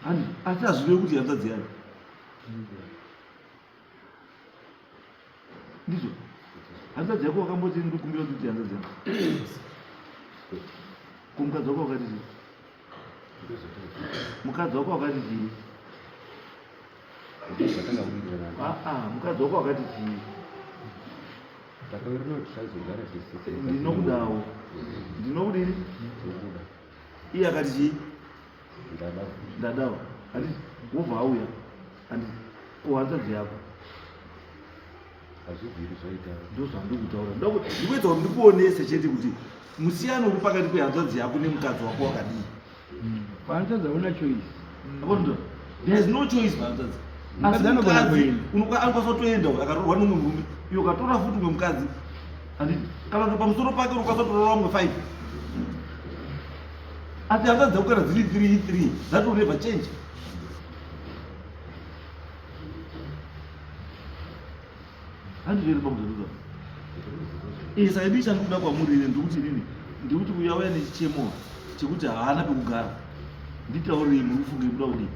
[SPEAKER 3] Hani, asi hazvirevi kuti hanzvadzi yayo. Ndizvo. Hanzvadzi yako wakamboti ndikumbira kuti hanzvadzi yako. Ko mukadzi wako wakati chii? Mukadzi wako wakati chii? Ah, ah, mukadzi wako wakati chii? Ndinokudawo. Ndinokudini? Iye akati chii? Ndadawo. Handiti wobva auya. Handiti ko hanzvadzi yako?
[SPEAKER 6] Hazvibviri zvaita.
[SPEAKER 3] Ndozvandiri kutaura. Ndikuedza kuti ndikuonese chete kuti musiyano uri pakati pehanzvadzi yako nemukadzi wako wakadii.
[SPEAKER 4] Pahanzvadzi hauna choice.
[SPEAKER 3] Akondwa. There is no choice pahanzvadzi.
[SPEAKER 4] Mukadzi anogona kuenda.
[SPEAKER 3] Anokwanisa kutoenda akaroorwa nemumwe murume. Iwe ukatora futi umwe mukadzi. Handiti kana kuti pamusoro pake unokwanisa kutorora vamwe 5. Asi hanzvadzi dzako kana dziri 3 3 that will never change. Handizvo here pamuzoruza? Eh, saka ini chandikuda kwamuri ini ndikuti inini ndikuti uya uya nechichemo chekuti haana pekugara. Nditaurei muri kufunga kuda kudii?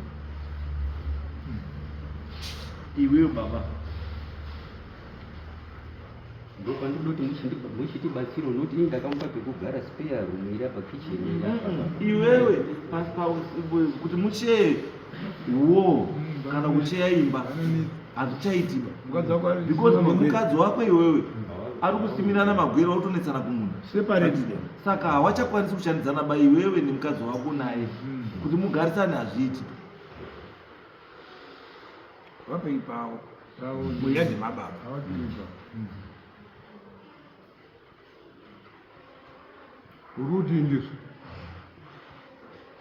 [SPEAKER 3] Iwewe baba.
[SPEAKER 6] Ndopandinoda kuti muchitibatsira nokuti ini ndakamupa pekugara spare room iri apa kitchen iri apa.
[SPEAKER 3] Iwewe kuti mucheye wo kana kucheya imba hazvichaitiba because mukadzi wako iwewe ari kusimirana magwere wakutonetsana kumunda saka hawachakwanisi kushandidzana ba iwewe nemukadzi wako naye kuti mugarisane hazviiti.
[SPEAKER 4] Vapei pavo mweya dzemababa.
[SPEAKER 5] Uri kuti ndizvo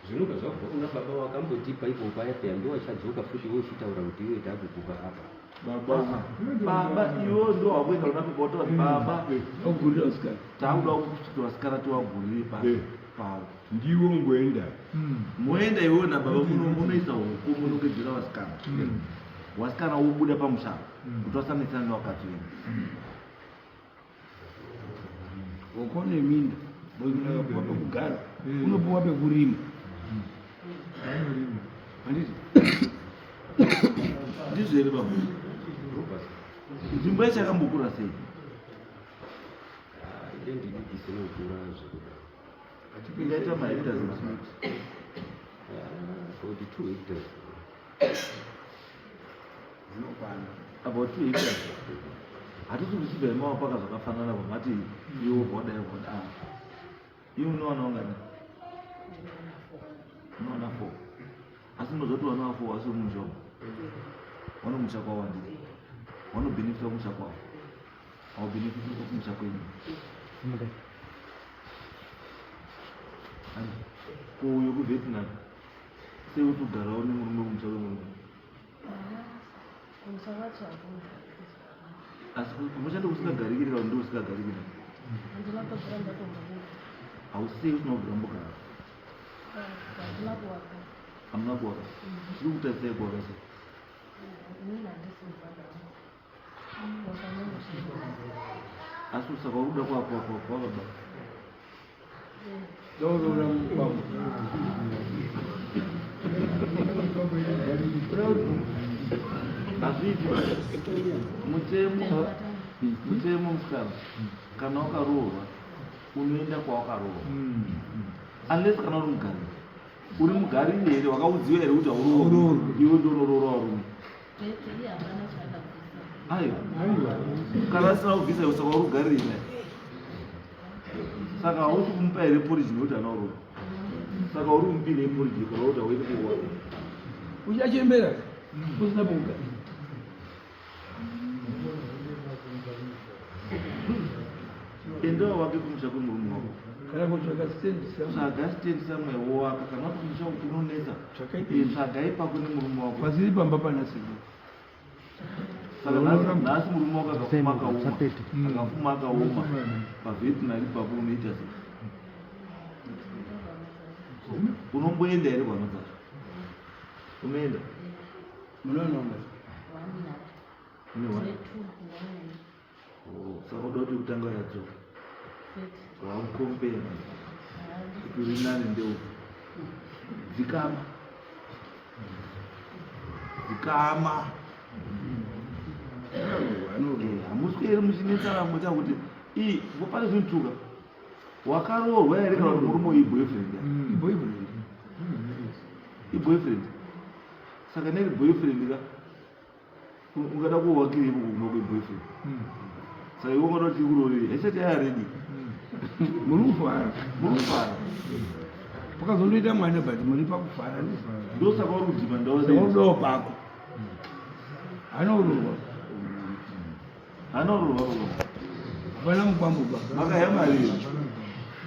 [SPEAKER 6] Zvinobva zvabva kuna baba wakambotipa ipo paya paya ndowachadzoka futi wochitaura kuti iwe takukupa apa.
[SPEAKER 3] Baba, baba iwe ndo wakuenda kuna baba wotaura kuti baba
[SPEAKER 4] Wagurira vasikana.
[SPEAKER 3] takuda kuti vasikana tiwagurire pa pavo.
[SPEAKER 5] Ndiwe ungoenda.
[SPEAKER 3] Moenda iwewe nababa munoisa huku munongedzera vasikana. Vasikana wobuda pamusha kuti vasanetsana nevakadzi venyu.
[SPEAKER 4] Huku neminda. Unopuwa pekugara. Unopuwa pekurima. Handiti?
[SPEAKER 3] Ndizvo here baba? Nzvimbo yacho yakambokura sei?
[SPEAKER 6] Ndidikise nokura zvekudaro.
[SPEAKER 3] Ingaita mahectares makati?
[SPEAKER 6] About 2 hectares.
[SPEAKER 4] Dzinokwana.
[SPEAKER 3] About 2 hectares. Hatisi kuchibva imawapaka zvakafanana pamati iwo voda voda. Iwe unowana ungani? Unowana 4. Asi unozoti wana 4 asi umusha. Wanomusha kwawo handiti? Wanobenefita kumusha kwawo. Haubenefiti kumusha kwenyu. Ko uyo kuVietnam sei uri kugarawo nemurume kumusha kwemurume?
[SPEAKER 7] Kumusha kwacho hakuna.
[SPEAKER 3] Asi kumusha ndokusingagariki kana kuti ndokusingagariki na?
[SPEAKER 7] Handina kubvira ndatombobuda.
[SPEAKER 3] Hausei usina kubvira mbogara?
[SPEAKER 7] Handina kuwaka.
[SPEAKER 3] Hamuna kuwaka? Zviri kutarisai kuwaka sei?
[SPEAKER 7] Inini handisi mubhadharo.
[SPEAKER 3] Asi saka uri kuda kwa baba?
[SPEAKER 4] Ndakuroora mukwambo.
[SPEAKER 3] Hazviiti mutemo mutemo musikana kana wakaroorwa unoenda kwawakaroorwa. Unless kana uri mugariri. Uri mugariri here wakaudziwa here kuti hauroorwi? Iwe ndonoroora varume. Aiwa. Kana asina kubvisa iwe saka uri kugariri naye. Saka hausi kumupa here porridge nekuti haana kuroora? Saka uri kumupirei porridge kana kuti hauendi kuroora?
[SPEAKER 4] Uchachembera usina pekugara.
[SPEAKER 3] Endawo wake kumusha kwemurume wako.
[SPEAKER 4] Kana kutsvaga stand somewhere.
[SPEAKER 3] Tsvaga stand somewhere wowaka kana kuti kumusha kunonetsa.
[SPEAKER 4] Tsvakai
[SPEAKER 3] Eh, tsvaga ipapo nemurume wako.
[SPEAKER 4] Pasiri pamba pana sekuru.
[SPEAKER 3] Saka nhasi murume wako akafuma akaoma.
[SPEAKER 1] Sapete.
[SPEAKER 3] Akafuma akaoma. Pavetinary ipapo unoita sei? Unomboenda here kuhama dzacho? Unoenda?
[SPEAKER 4] Munoona
[SPEAKER 3] Une one? Oh, saka uda kuti kutanga yadzoka wamukompera kuti uri nani ndeupi dzikama dzikama hamusweri muchinetsana muita kuti ii pane zvinotuka wakaroorwa here kana kuti murume uyu boyfriend
[SPEAKER 4] Boyfriend.
[SPEAKER 3] Iboyfriend saka neri boyfriend ka ungada kuwakirei kumba kweboyfriend saka iwe ungada kuti ikuroorei haisati yaredi.
[SPEAKER 4] Muri kufara.
[SPEAKER 3] Muri kufara.
[SPEAKER 4] Pakazondoita mwana but muri pakufara.
[SPEAKER 3] Ndosaka uri kudhima ndawa.
[SPEAKER 4] Saka udawo pako. Anoururwa.
[SPEAKER 3] Anorova rova.
[SPEAKER 4] Hapana mukwambo ba.
[SPEAKER 3] Makaya mari.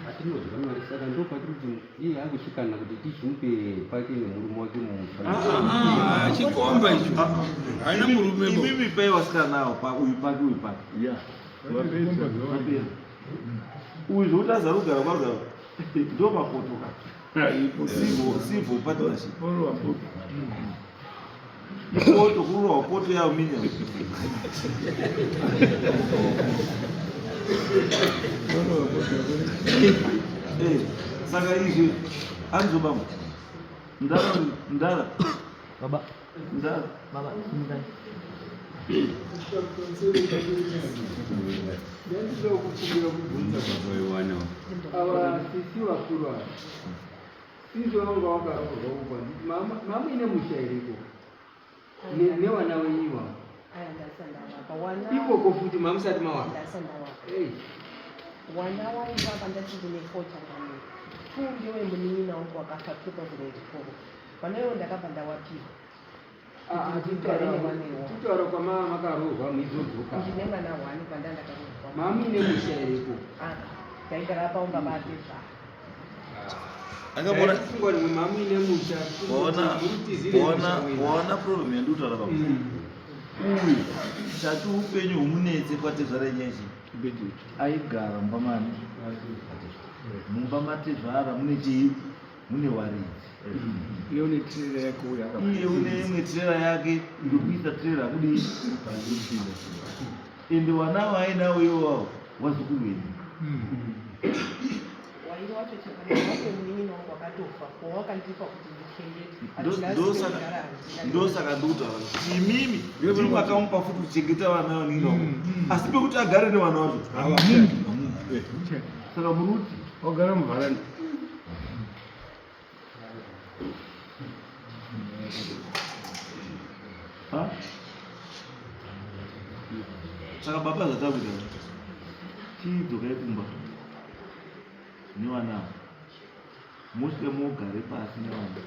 [SPEAKER 6] Atinodya mari saka ndopatiri kuti iye akusvikana kuti tichimupe pake nemurume wake mumusha.
[SPEAKER 4] Ah, chikomba icho. Haina murume bo.
[SPEAKER 3] Imimi pai vasikana ava pa uyu pake uyu pake.
[SPEAKER 5] Yeah.
[SPEAKER 3] Mapera. Uyu zvokuti azara kugara kwarugara ndo mapoto ka. Civil civil partnership.
[SPEAKER 4] Porowa poto.
[SPEAKER 3] Ipoto kurohwa poto yealuminium.
[SPEAKER 4] Porowa poto.
[SPEAKER 3] Eh, saka izvi anzo baba. Ndara ndara
[SPEAKER 1] Baba,
[SPEAKER 3] ndara.
[SPEAKER 1] baba, simukai.
[SPEAKER 8] Ndandinoda kukumbira kubvunza ava sisi vakuru ava sinzi vanga vakaroorwa uko mamuine musha iriko nevana wenyu ivavo
[SPEAKER 2] Aya ndasandawaka wana
[SPEAKER 8] ikoko futi mamusati mawaka
[SPEAKER 2] ndasandawaka
[SPEAKER 8] Ei,
[SPEAKER 2] wana waivapa ndati ndine four changamire two ndewe munin'ina wangu wakafa 2004 vana ivo ndakabva ndawapiwa
[SPEAKER 8] ah, ah,
[SPEAKER 2] Kuti ndigare nevana iwavo.
[SPEAKER 8] kutaura kwamava makaroorwa muizodzoka
[SPEAKER 2] Ndine mwana one kwanda ndakaroorwa.
[SPEAKER 8] Mamuine musha iriko
[SPEAKER 2] Ah, ndaigara paumba batezvara.
[SPEAKER 3] Akabona
[SPEAKER 8] Ndaifungwa rimwe mamuine musha
[SPEAKER 3] waona
[SPEAKER 8] murutizire
[SPEAKER 3] waona
[SPEAKER 8] musha wenyu.
[SPEAKER 3] waona problem yandikutaura baba. Uyu chati upenyu humunetse kwatezvara nyechi. Aigara mumba mani? Mumba matezvara mune chii? Mune waridzi.
[SPEAKER 4] Iye une tirera yake uyo
[SPEAKER 3] Iye une imwe tirera yake ndokuisa tirera kudii? Ende wana waainawo iwawo wazukuru venyu.
[SPEAKER 2] Wairi wacho chakanaka wake munin'ina wangu wakatofa wawakandipa kuti ndichengete. Handina
[SPEAKER 3] Ndosaka
[SPEAKER 2] kugara handina.
[SPEAKER 3] ndosaka ndikutaura kuti imimi ndimi makamupa futi kuchengeta vana vanini wako asi pekuti agare nevana vacho saka muri kuti
[SPEAKER 4] Wagara muvharanda.
[SPEAKER 3] Ha? Saka baba zvatakuita chidzokai kumba nevana ava mosvike mogare pasi nevana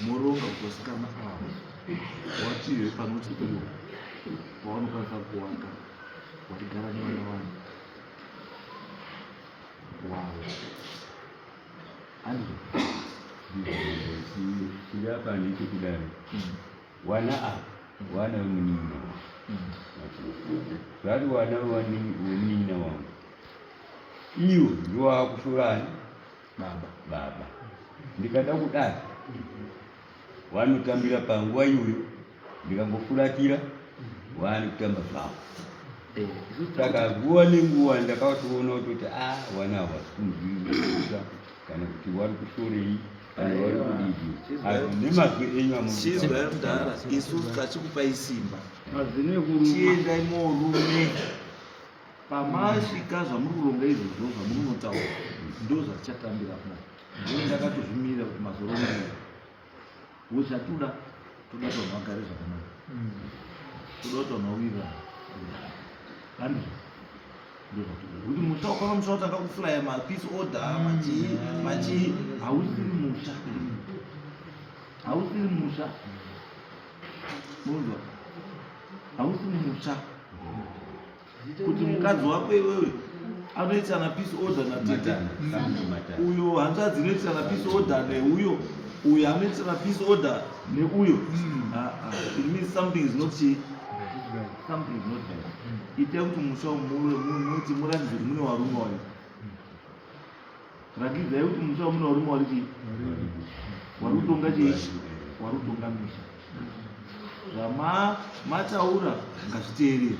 [SPEAKER 3] moronga kuti vasikana ava wapihwe panoti iwo pavanokwanisa kuwaka vachigara nevana vani wavo handizvo.
[SPEAKER 9] Chirapa ndechekudaro wana ava wana wemunin'ina wangu vari wana wemunin'ina wangu iwo ndiwakushorani
[SPEAKER 3] baba
[SPEAKER 9] baba ndikada kudai wanotambira panguva iyoyo ndikangofuratira wani kutamba zvavo saka nguva nenguva ndakatoona kutoti a wana havasi kunzwisisa kana kuti wari kushorei kana wari kudii asi nemazwi enyu
[SPEAKER 3] Chizwai mudhara, isu tachikupai simba.
[SPEAKER 4] Mazino ekuruma.
[SPEAKER 3] Chiendai morume. Pamasvika zvamuri kuronga izvozvo zvamuri kunotaura ndo zvatichatambira po. Ndini ndakatozvimira kuti mazororo wochatuda toda kuti vanhu vagare zvakanaka. Toda kuti vanhu vawirirane. Handizvo. Ndozvatoda. Kuti musha ukaona musha watanga kuflya mapeace order machii machii hausiri musha. Hausiri musha. Munzwa? Hausiri musha. Kuti mukadzi wako iwewe anoitisana peace order natete uyo hanzvadzi inoitisana peace order neuyo uyo anoitisana peace order neuyo. Ah, ah. It means something is not chi something is not right. Itai kuti musha muti muratidze kuti mune varume wari. Rakidzai kuti musha mune varume wari chii? Wari kutonga chii? Wari kutonga misha. Zvama mataura ngazviteerere.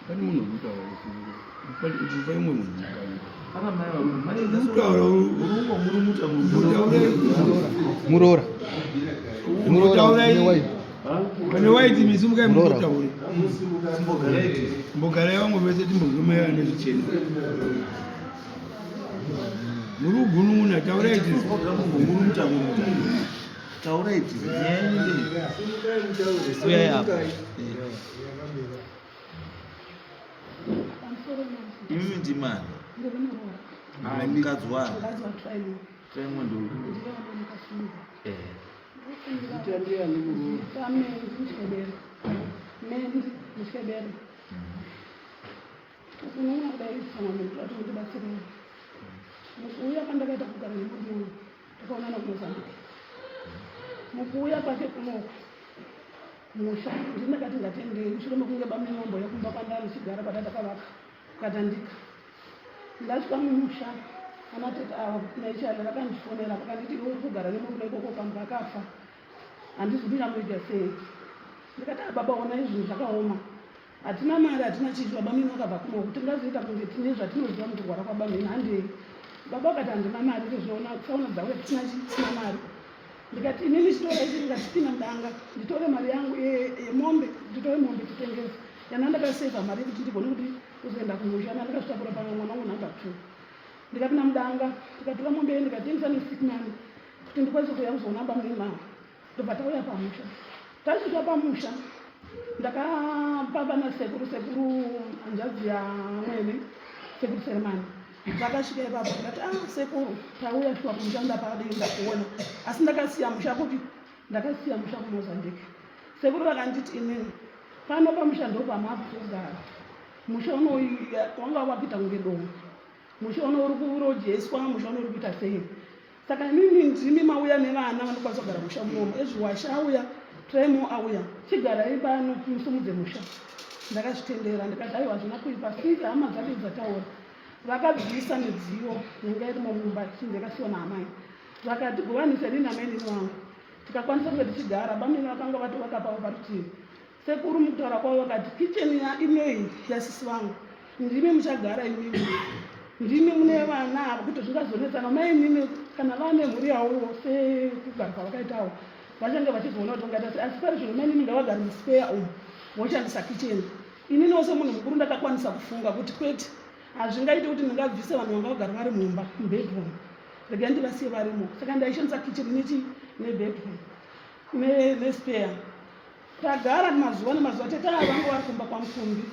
[SPEAKER 4] Pane munhu uri kutaura usiku. Pane umwe munhu mukana.
[SPEAKER 3] Pana mai varume. Mai
[SPEAKER 4] Kutaura
[SPEAKER 3] urumwa murumuta
[SPEAKER 4] Mutaure.
[SPEAKER 1] Muroora. Muroora
[SPEAKER 4] Mutaure.
[SPEAKER 1] une wife.
[SPEAKER 4] Pane waiti misimukai
[SPEAKER 1] Muroora.
[SPEAKER 4] mutaure.
[SPEAKER 3] Mbogarai.
[SPEAKER 4] Mbogarai vamwe vese timbozomera nezvichena. Muri kugunun'una taurai tisi.
[SPEAKER 3] Murumuta murumuta. Taurai tisi. Nyaya yenyu ndei?
[SPEAKER 1] Uyai apa.
[SPEAKER 7] Pamusoro mambo.
[SPEAKER 3] Imimi ndimani?
[SPEAKER 7] Ndiri muroora.
[SPEAKER 3] Ah, mukadzi wani?
[SPEAKER 7] Mukadzi waTraimo.
[SPEAKER 3] Traimo ndo.
[SPEAKER 7] Ndiye wandakasunga.
[SPEAKER 3] Eh.
[SPEAKER 7] Zita ndiani muroora? Zita Mendi Mushebere. Mendi Mushebere. Unoona kudai kana munhu ati mundibatsirewo. Mukuuya kwandakaita kugara nemurume uyu takaonana kuMozambique. Mukuuya kwake kunoku musha ndini ndakati ngatendei mushure mekunge bamnini vambouya kumba kwandanga ndichigara kwatatakavaka kukatandika. Ndasvika mumusha ana tete ava naichale vakandifonera vakanditi iwe uri kugara nemurume ikoko kambwa akafa handizi ndingamuita sei. Ndikati ah baba honai zvinhu zvakaoma hatina mari hatina chii baba mini vakabva kunoku tingazoita kunge tine zvatinoziva mukurwara kwababa mini handei. Baba vakati handina mari ndozviona tsaona dzauya tisina chii tisina mari. Ndikati inini chitora ichi ndikachipinda mudanga nditore mari yangu yemombe nditore mombe titengese yana ndakaseva mari yekuti ndigone kuti kuzoenda kumusha na ndakazvitakura pamwe mwana wangu number 2. Ndikapinda mudanga ndikatora mombe iyi ndikatengesa nesick money kuti ndikwanise kuuya kuzoona baba mini mama. Ndobva tauya pamusha. Tasvika pamusha ndakapa vana sekuru sekuru hanzvadzi yamwene sekuru Selemani. Vakasvika ipapo ndikati ah sekuru tauya shuwa kumusha ndapadii ndakuona asi ndakasiya musha kupi? Ndakasiya musha kuMozambique. Sekuru vakanditi inini pano pamusha ndopamabvugara musha uno wanga wakuita kunge dongo musha uno uri kurojeswa musha uno uri kuita sei saka imimi ndimi mauya nevana vanokwanisa kugara musha munomu ezviwasha auya Tremo auya chigarai pano musumudze musha ndakazvitendera ndikati aiwa hazvina kuipa since hama dzake dzataura vakabvisa midziyo yanga irimo mumba chinzi yakasiwa naamai vakati govanisa inini amainini wangu tikakwanisa kunge tichigara bamini vakanga vatovaka pavo parutivi Sekuru mukutaura kwavo vakati kitchen inoyi yasisi vangu ndimi muchagara imimi ndimi mune vana ava kuti zvingazonetsana mai imimi kana vane mhuri yavo sekugara kwavakaitawo vachange vachizoona kuti vangaita sei asi pari zvino mai imimi ngavagare muspeya umu voshandisa kitchen ininiwo semunhu mukuru ndakakwanisa kufunga kuti kwete hazvingaite kuti ndingabvise vanhu vanga vagara vari mumba mubedroom regai ndivasiye varimo saka ndaishandisa kitchen nechi nebedroom nespeya Tagara mazuva nemazuva tete ava vanga vari kumba kwaMukumbi.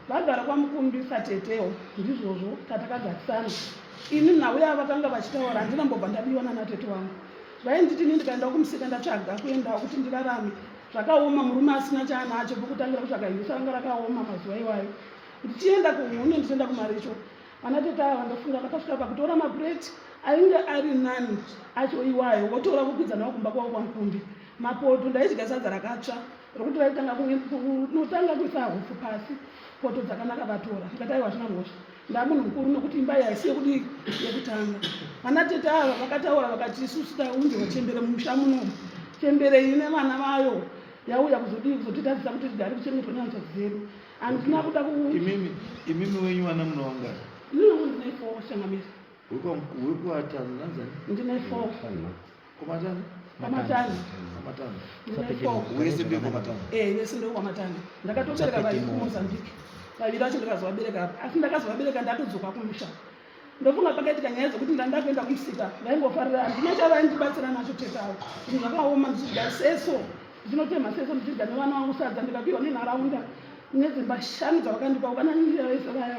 [SPEAKER 7] Vagara kwaMukumbi satetewo ndizvozvo tatakagarisana. Ini nhau yavakanga vachitaura handina mbobva ndadiwa nana tete vangu. Vainditi ini ndikaendawo kumusika ndatsvaga kuendawo kuti ndirarame. Zvakaoma murume asina chaanacho pekutangira kutsvaga hisa ranga rakaoma mazuva iwayo. Ndichienda kuhuni ndichienda kumaricho. Vana tete ava ndofunga vakasvika pakutora mapureti ainge ari nani acho iwayo votora vokwidza nawo kumba kwavo kwaMukumbi. Mapoto ndaidya sadza rakatsva rokuti vaitanga kunotanga kuisa hupfu pasi poto dzakanaka vatora ndikati aiwa hazvina mhosva ndamunhu mukuru nokuti imba iyi haisi yekudii yekutanga. Vana tete ava vakataura vakati isusu taunzirwa chembere mumusha munomu chembere iyi nevana vayo yauya kuzodii kuzotitadzisa kuti tigare kuchengetwa nehanzvadzi dzedu handina kuda ku
[SPEAKER 3] Imimi imimi wenyu vana munovangani?
[SPEAKER 7] Inini wangu ndine four changamire.
[SPEAKER 3] Wekuatano nanzani?
[SPEAKER 7] Ndine four.
[SPEAKER 3] Kwamatani?
[SPEAKER 7] Kwamatani.
[SPEAKER 3] Kwamatani.
[SPEAKER 7] Ndine four.
[SPEAKER 3] Wese ndiye kwamatani.
[SPEAKER 7] Eh, wese ndiye kwamatani. Ndakatobereka vaviri kuMozambique. Vaviri vacho ndakazovabereka apa. Asi ndakazovabereka ndatodzoka kumusha. Ndofunga pakaitika nyaya dzekuti ndanga kuenda kumusika, vaingofarira handina chavaindibatsira nacho tete avo. Zvinhu zvakaoma ndichidya seso, ndinotema seso ndichidya nevana vangu sadza ndikapiwa nenharaunda nedzimba shanu dzavakandipa ukananira vese vaya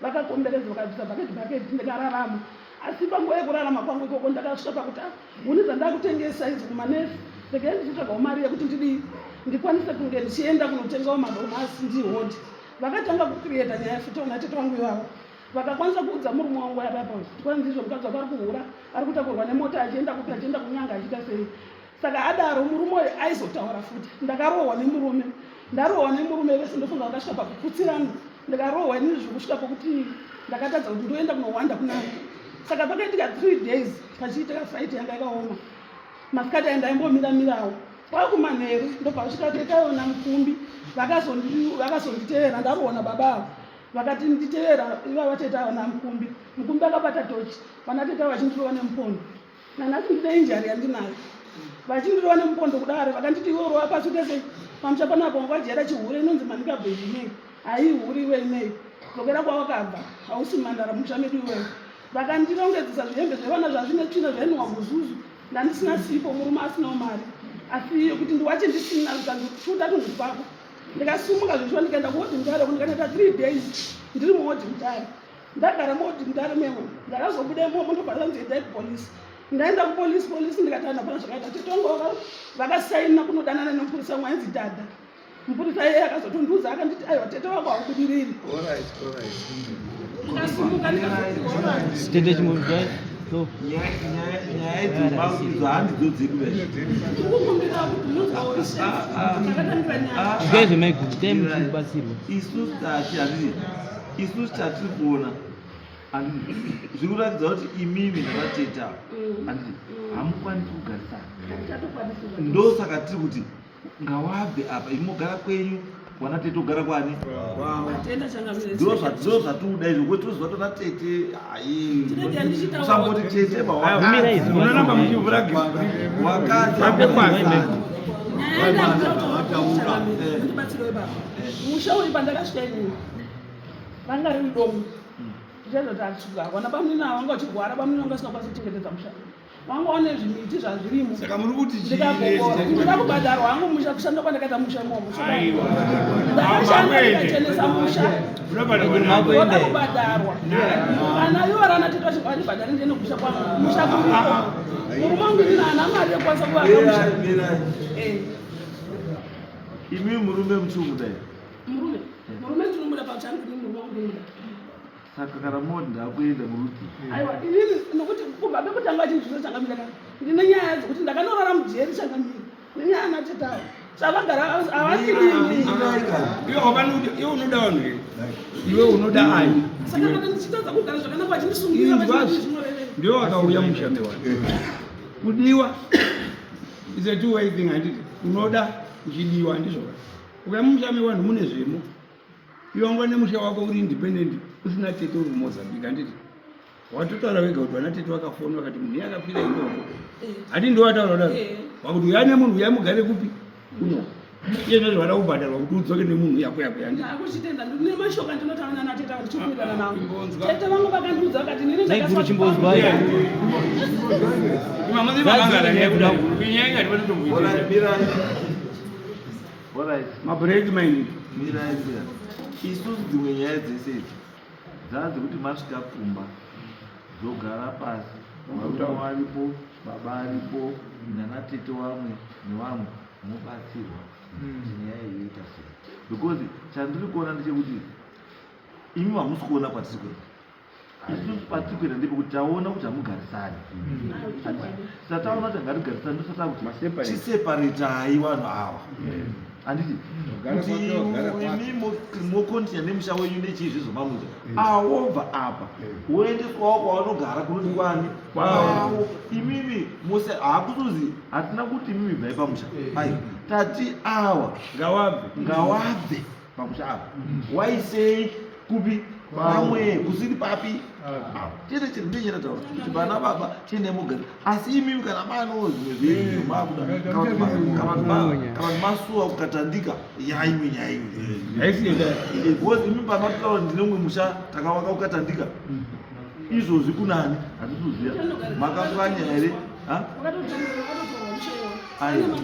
[SPEAKER 7] vakakomberedza vakabvisa bhaketi bhaketi ndikararama. Asi panguva yekurarama kwangu ikoko ndakasvika pakuti ah, huni dzandakutengesa idzi kumanesi regai ndichitsvagawo mari yekuti ndidii ndikwanise kunge ndichienda kunotengawo madomasi ndihodhe. Vakatanga kucreata nyaya futi vana tete vangu ivavo vakakwanisa kuudza murume wangu apa apa kuti kwanzi izvo mukadzi wako ari kuhura ari kutakurwa nemota achienda kupi achienda kunyanga achiita sei saka adaro murume uyu aizotaura futi ndakarohwa nemurume ndarohwa nemurume vese ndofunga vakasvika pakukutsirana ndikarohwa inini zvekusvika pokuti ndakatadza kuti ndoenda kunowanda kunani saka pakaitika three days pachiitika fight yanga yakaoma masikati ayo ndaimbomira mirawo kwakumanheru ndobva vasvika tetaona mukumbi vakazonditevera ndarohwa nababa avo vakati nditevera ivava tete ava namukumbi mukumbi akabata tochi vana tete ava vachindirova nemupondo nanhasi ndine injari yandinayo vachindirova nemupondo kudaro vakanditi iwe urova pasi uite sei pamusha panapa wanga wajaira chihure inonzi manika bhebhi inei haihuri iwe inei dzokera kwawakabva hausi mhandara musha medu iwewe vakandirongedzesa zvihembe zvevana zvazvine tsvina zvainwa guzuzu ndandisina sipo murume asinawo mari asi kuti ndiwache ndisina zvikandichuta tunhu twako ndikasumuka zveshuwa ndikaenda kuwodi mutare ndikanoita three days ndiri muwodi mutare ndagara muwodi mutare memo ndakazobuda imomo ndobva ndanzi endai kupolisi ndaenda kupolisi polisi ndikati vanhu hapana zvakaita titongo vakasaina kunodanana nemupurisa umwe ainzi dhadha mupurisa iye akazotondiudza akanditi aiwa tete wako haubudiriri ndikasumuka ndikazotiwa
[SPEAKER 1] Tete chimuzwa. So.
[SPEAKER 3] Nyaya idzo handidzo dzedu
[SPEAKER 7] ndikukumbira kuti munzwaoishe nyaya
[SPEAKER 1] Zve maiguru dai muchibatsirwa.
[SPEAKER 3] Isusu tati handiti isusu tatiri kuona handiti zviri kuratidza kuti imimi navatete ava handiti hamukwanisi kugarisana ndosaka tiri kuti ngawabve apa imi mogara kwenyu wana tete ogara kwani ndozvatikuda izvo kuti toziva tona tete haisamboti tete
[SPEAKER 4] unoramba muchivhura
[SPEAKER 7] musha uyu pandakasvika inini vanga riri domu ndichaizoti achigara bamunini ava vanga vachirwara bamunini vanga vasingakwanisi kuchengetedza musha wanga wane zvimiti zvazvirimo
[SPEAKER 4] saka muri kuti
[SPEAKER 7] ndikagogora ndinoda kubhadharwa hangu musha kushanda kwandakaita musha imomo ndakashanda ndikachenesa musha ndoda kubhadharwa kana ivo rana tete vachibva vandibhadhare ndiende kumusha kwangu musha kuriko murume wangu inini haana mari yekukwanisa kuvaka musha eh.
[SPEAKER 3] Imi murume muchimuda
[SPEAKER 7] murume murume ndinomuda pakuti ndini murume wangu ndinomuda
[SPEAKER 3] Saka kana moti ndakuenda muruti.
[SPEAKER 7] Aiwa inini nokuti kubva pekutanga chinhu changamira ka ndine nyaya dzekuti ndakanorara mujeri changamira nenyaya natetawo savagara havandidini.
[SPEAKER 4] Iwe wabani iwe unoda vanhu here? Iwe unoda ani?
[SPEAKER 7] Saka kana ndichitadza kugara zvakanaka vachindisungira vachindii zvinorevei?
[SPEAKER 4] Ndiwe wakauya musha mewanhu. Kudiwa is a two way thing handiti unoda uchidiwa ndizvo. Ukauya mumusha mewanhu mune zvemo. Iwe wanga nemusha wako uri independent usina tete uri kuMozambique handiti? Watotaura wega kuti vana tete vakafona vakati munhu iye akafira ikoko. Hati ndiwe wataura kudaro. Wakuti uyai nemunhu uyai mugare kupi? Kuno. Iye zvazvo vada kubhadharwa kuti udzoke nemunhu yako yako yandi.
[SPEAKER 7] Ndakuchitenda ndine mashoko andinotaura nana tete avo ndichikuwirirana navo. Tete vangu vakandiudza vakati inini
[SPEAKER 1] Maiguru chimbozwai.
[SPEAKER 4] Mama ndimangara nyaya kuda. Nyaya ngati
[SPEAKER 3] Mirai. Alright.
[SPEAKER 4] Mabreak maini.
[SPEAKER 3] Mirai mbuya. Isusu dzimwe nyaya dzese idzi dzaa dzekuti masvika kumba dzogara pasi varume varipo baba aripo nana tete wamwe newamwe mobatsirwa kuti nyaya iyi yoita sei because chandiri kuona ndechekuti imi hamusi kuona kwatiri kuenda isusu patiri kuenda ndepekuti taona kuti hamugarisani saka taona kuti hangatigarisani ndosata kuti chiseparetai vanhu ava handiti kuti imi mokontinya nemusha wenyu nechii zvezvamamuita awobva apa woendeswawo kwavanogara kunoti kwani kwavo imimi mose hakutozi hatina kuti imimi bvai pamusha ai tati awa
[SPEAKER 4] ngawabve
[SPEAKER 3] ngawabve pamusha apa waisei kupi pamwe kusiri papi chete chete ndiye chandataura kuti vana baba chiendai mugara asi imimi kana maanowo zvimwe zvenyu makuda kana kuti masuwa kukatandika yaimwe nyaya imwe because imi pamatotaura ndine umwe musha takawaka kukatandika. Izvozvi kunani hatisi kuziva. Makapwanya here? Ha? Aiwa.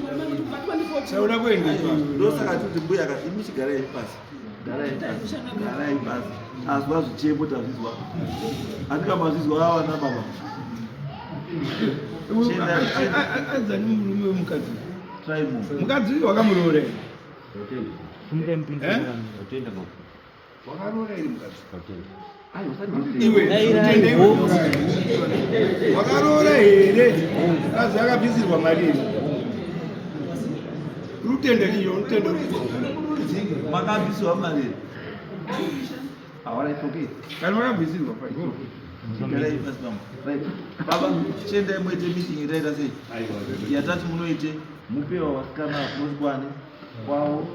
[SPEAKER 4] Sauda kuenda.
[SPEAKER 3] Ndosaka tikuti mbuya akati imi chigarai pasi, garai pasi, garai pasi. Azwa zvichemo, tazvizwa, handika mazvizwa avana baba.
[SPEAKER 4] Adzani murume wemukadzi?
[SPEAKER 3] Try more.
[SPEAKER 4] Mukadzi uyu wakamuroora here?
[SPEAKER 1] Sumukai mupinde.
[SPEAKER 4] Eh?
[SPEAKER 6] Tatenda baba.
[SPEAKER 4] Wakaroora here mukadzi?
[SPEAKER 6] Tatenda.
[SPEAKER 3] Aiwa, usati.
[SPEAKER 4] Iwe.
[SPEAKER 1] Dairai.
[SPEAKER 4] Utende iwe. Wakaroora here? Mukadzi akabvisirwa mari here? Rutende iyo, rutende.
[SPEAKER 3] Makabvisirwa mari here? Awara, it's okay.
[SPEAKER 4] Kana wakabvisirwa pa, it's okay.
[SPEAKER 3] Garai pasi baba. Right baba, chiendai muite meeting itaita sei yatati munoite, mupewa vasikana kunoti kwani kwavo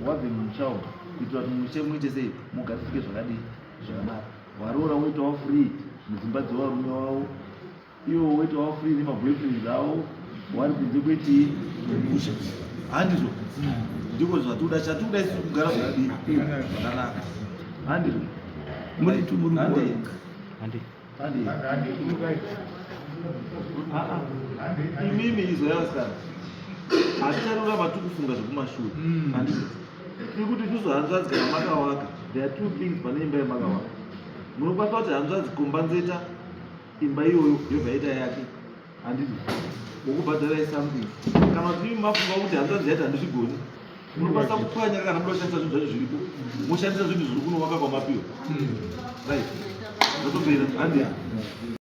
[SPEAKER 3] wabve mumusha umu, kuitira kuti mushe muite sei, mugarisike zvakadii, zvakanaka. Varoora woitawo free mudzimba dzevarume wavo, ivo woitawo free nemaboyfriends avo wari kunze kwechii, musha. Handizvo? Ndiko zvatikuda. Chatikuda isusu kugara zvakadii, zvakanaka. Handizvo?
[SPEAKER 4] Muri tu muri.
[SPEAKER 3] Handei.
[SPEAKER 1] Handi.
[SPEAKER 3] Handei. Ah, ah. Imimi izvo yavasikana, haticharoramba tiri kufunga zvekumashure. Handizvo? Tiri kuti isusu hanzvadzi, kana makawaka, there are two things pane imba yamakawaka. Munokwanisa kuti hanzvadzi kombanzeta imba iyoyo, yobva yaita yake, handizvo? Wokubhadharai something. Kana kuti imi mafunga kuti hanzvadzi yaiti handizvigoni, munokwanisa kupwanya. Kana muda kushandisa zvinhu zvacho zviripo, moshandisa zvinhu zviri kunovaka kwamapiwa. Right, zvatopera. Handi.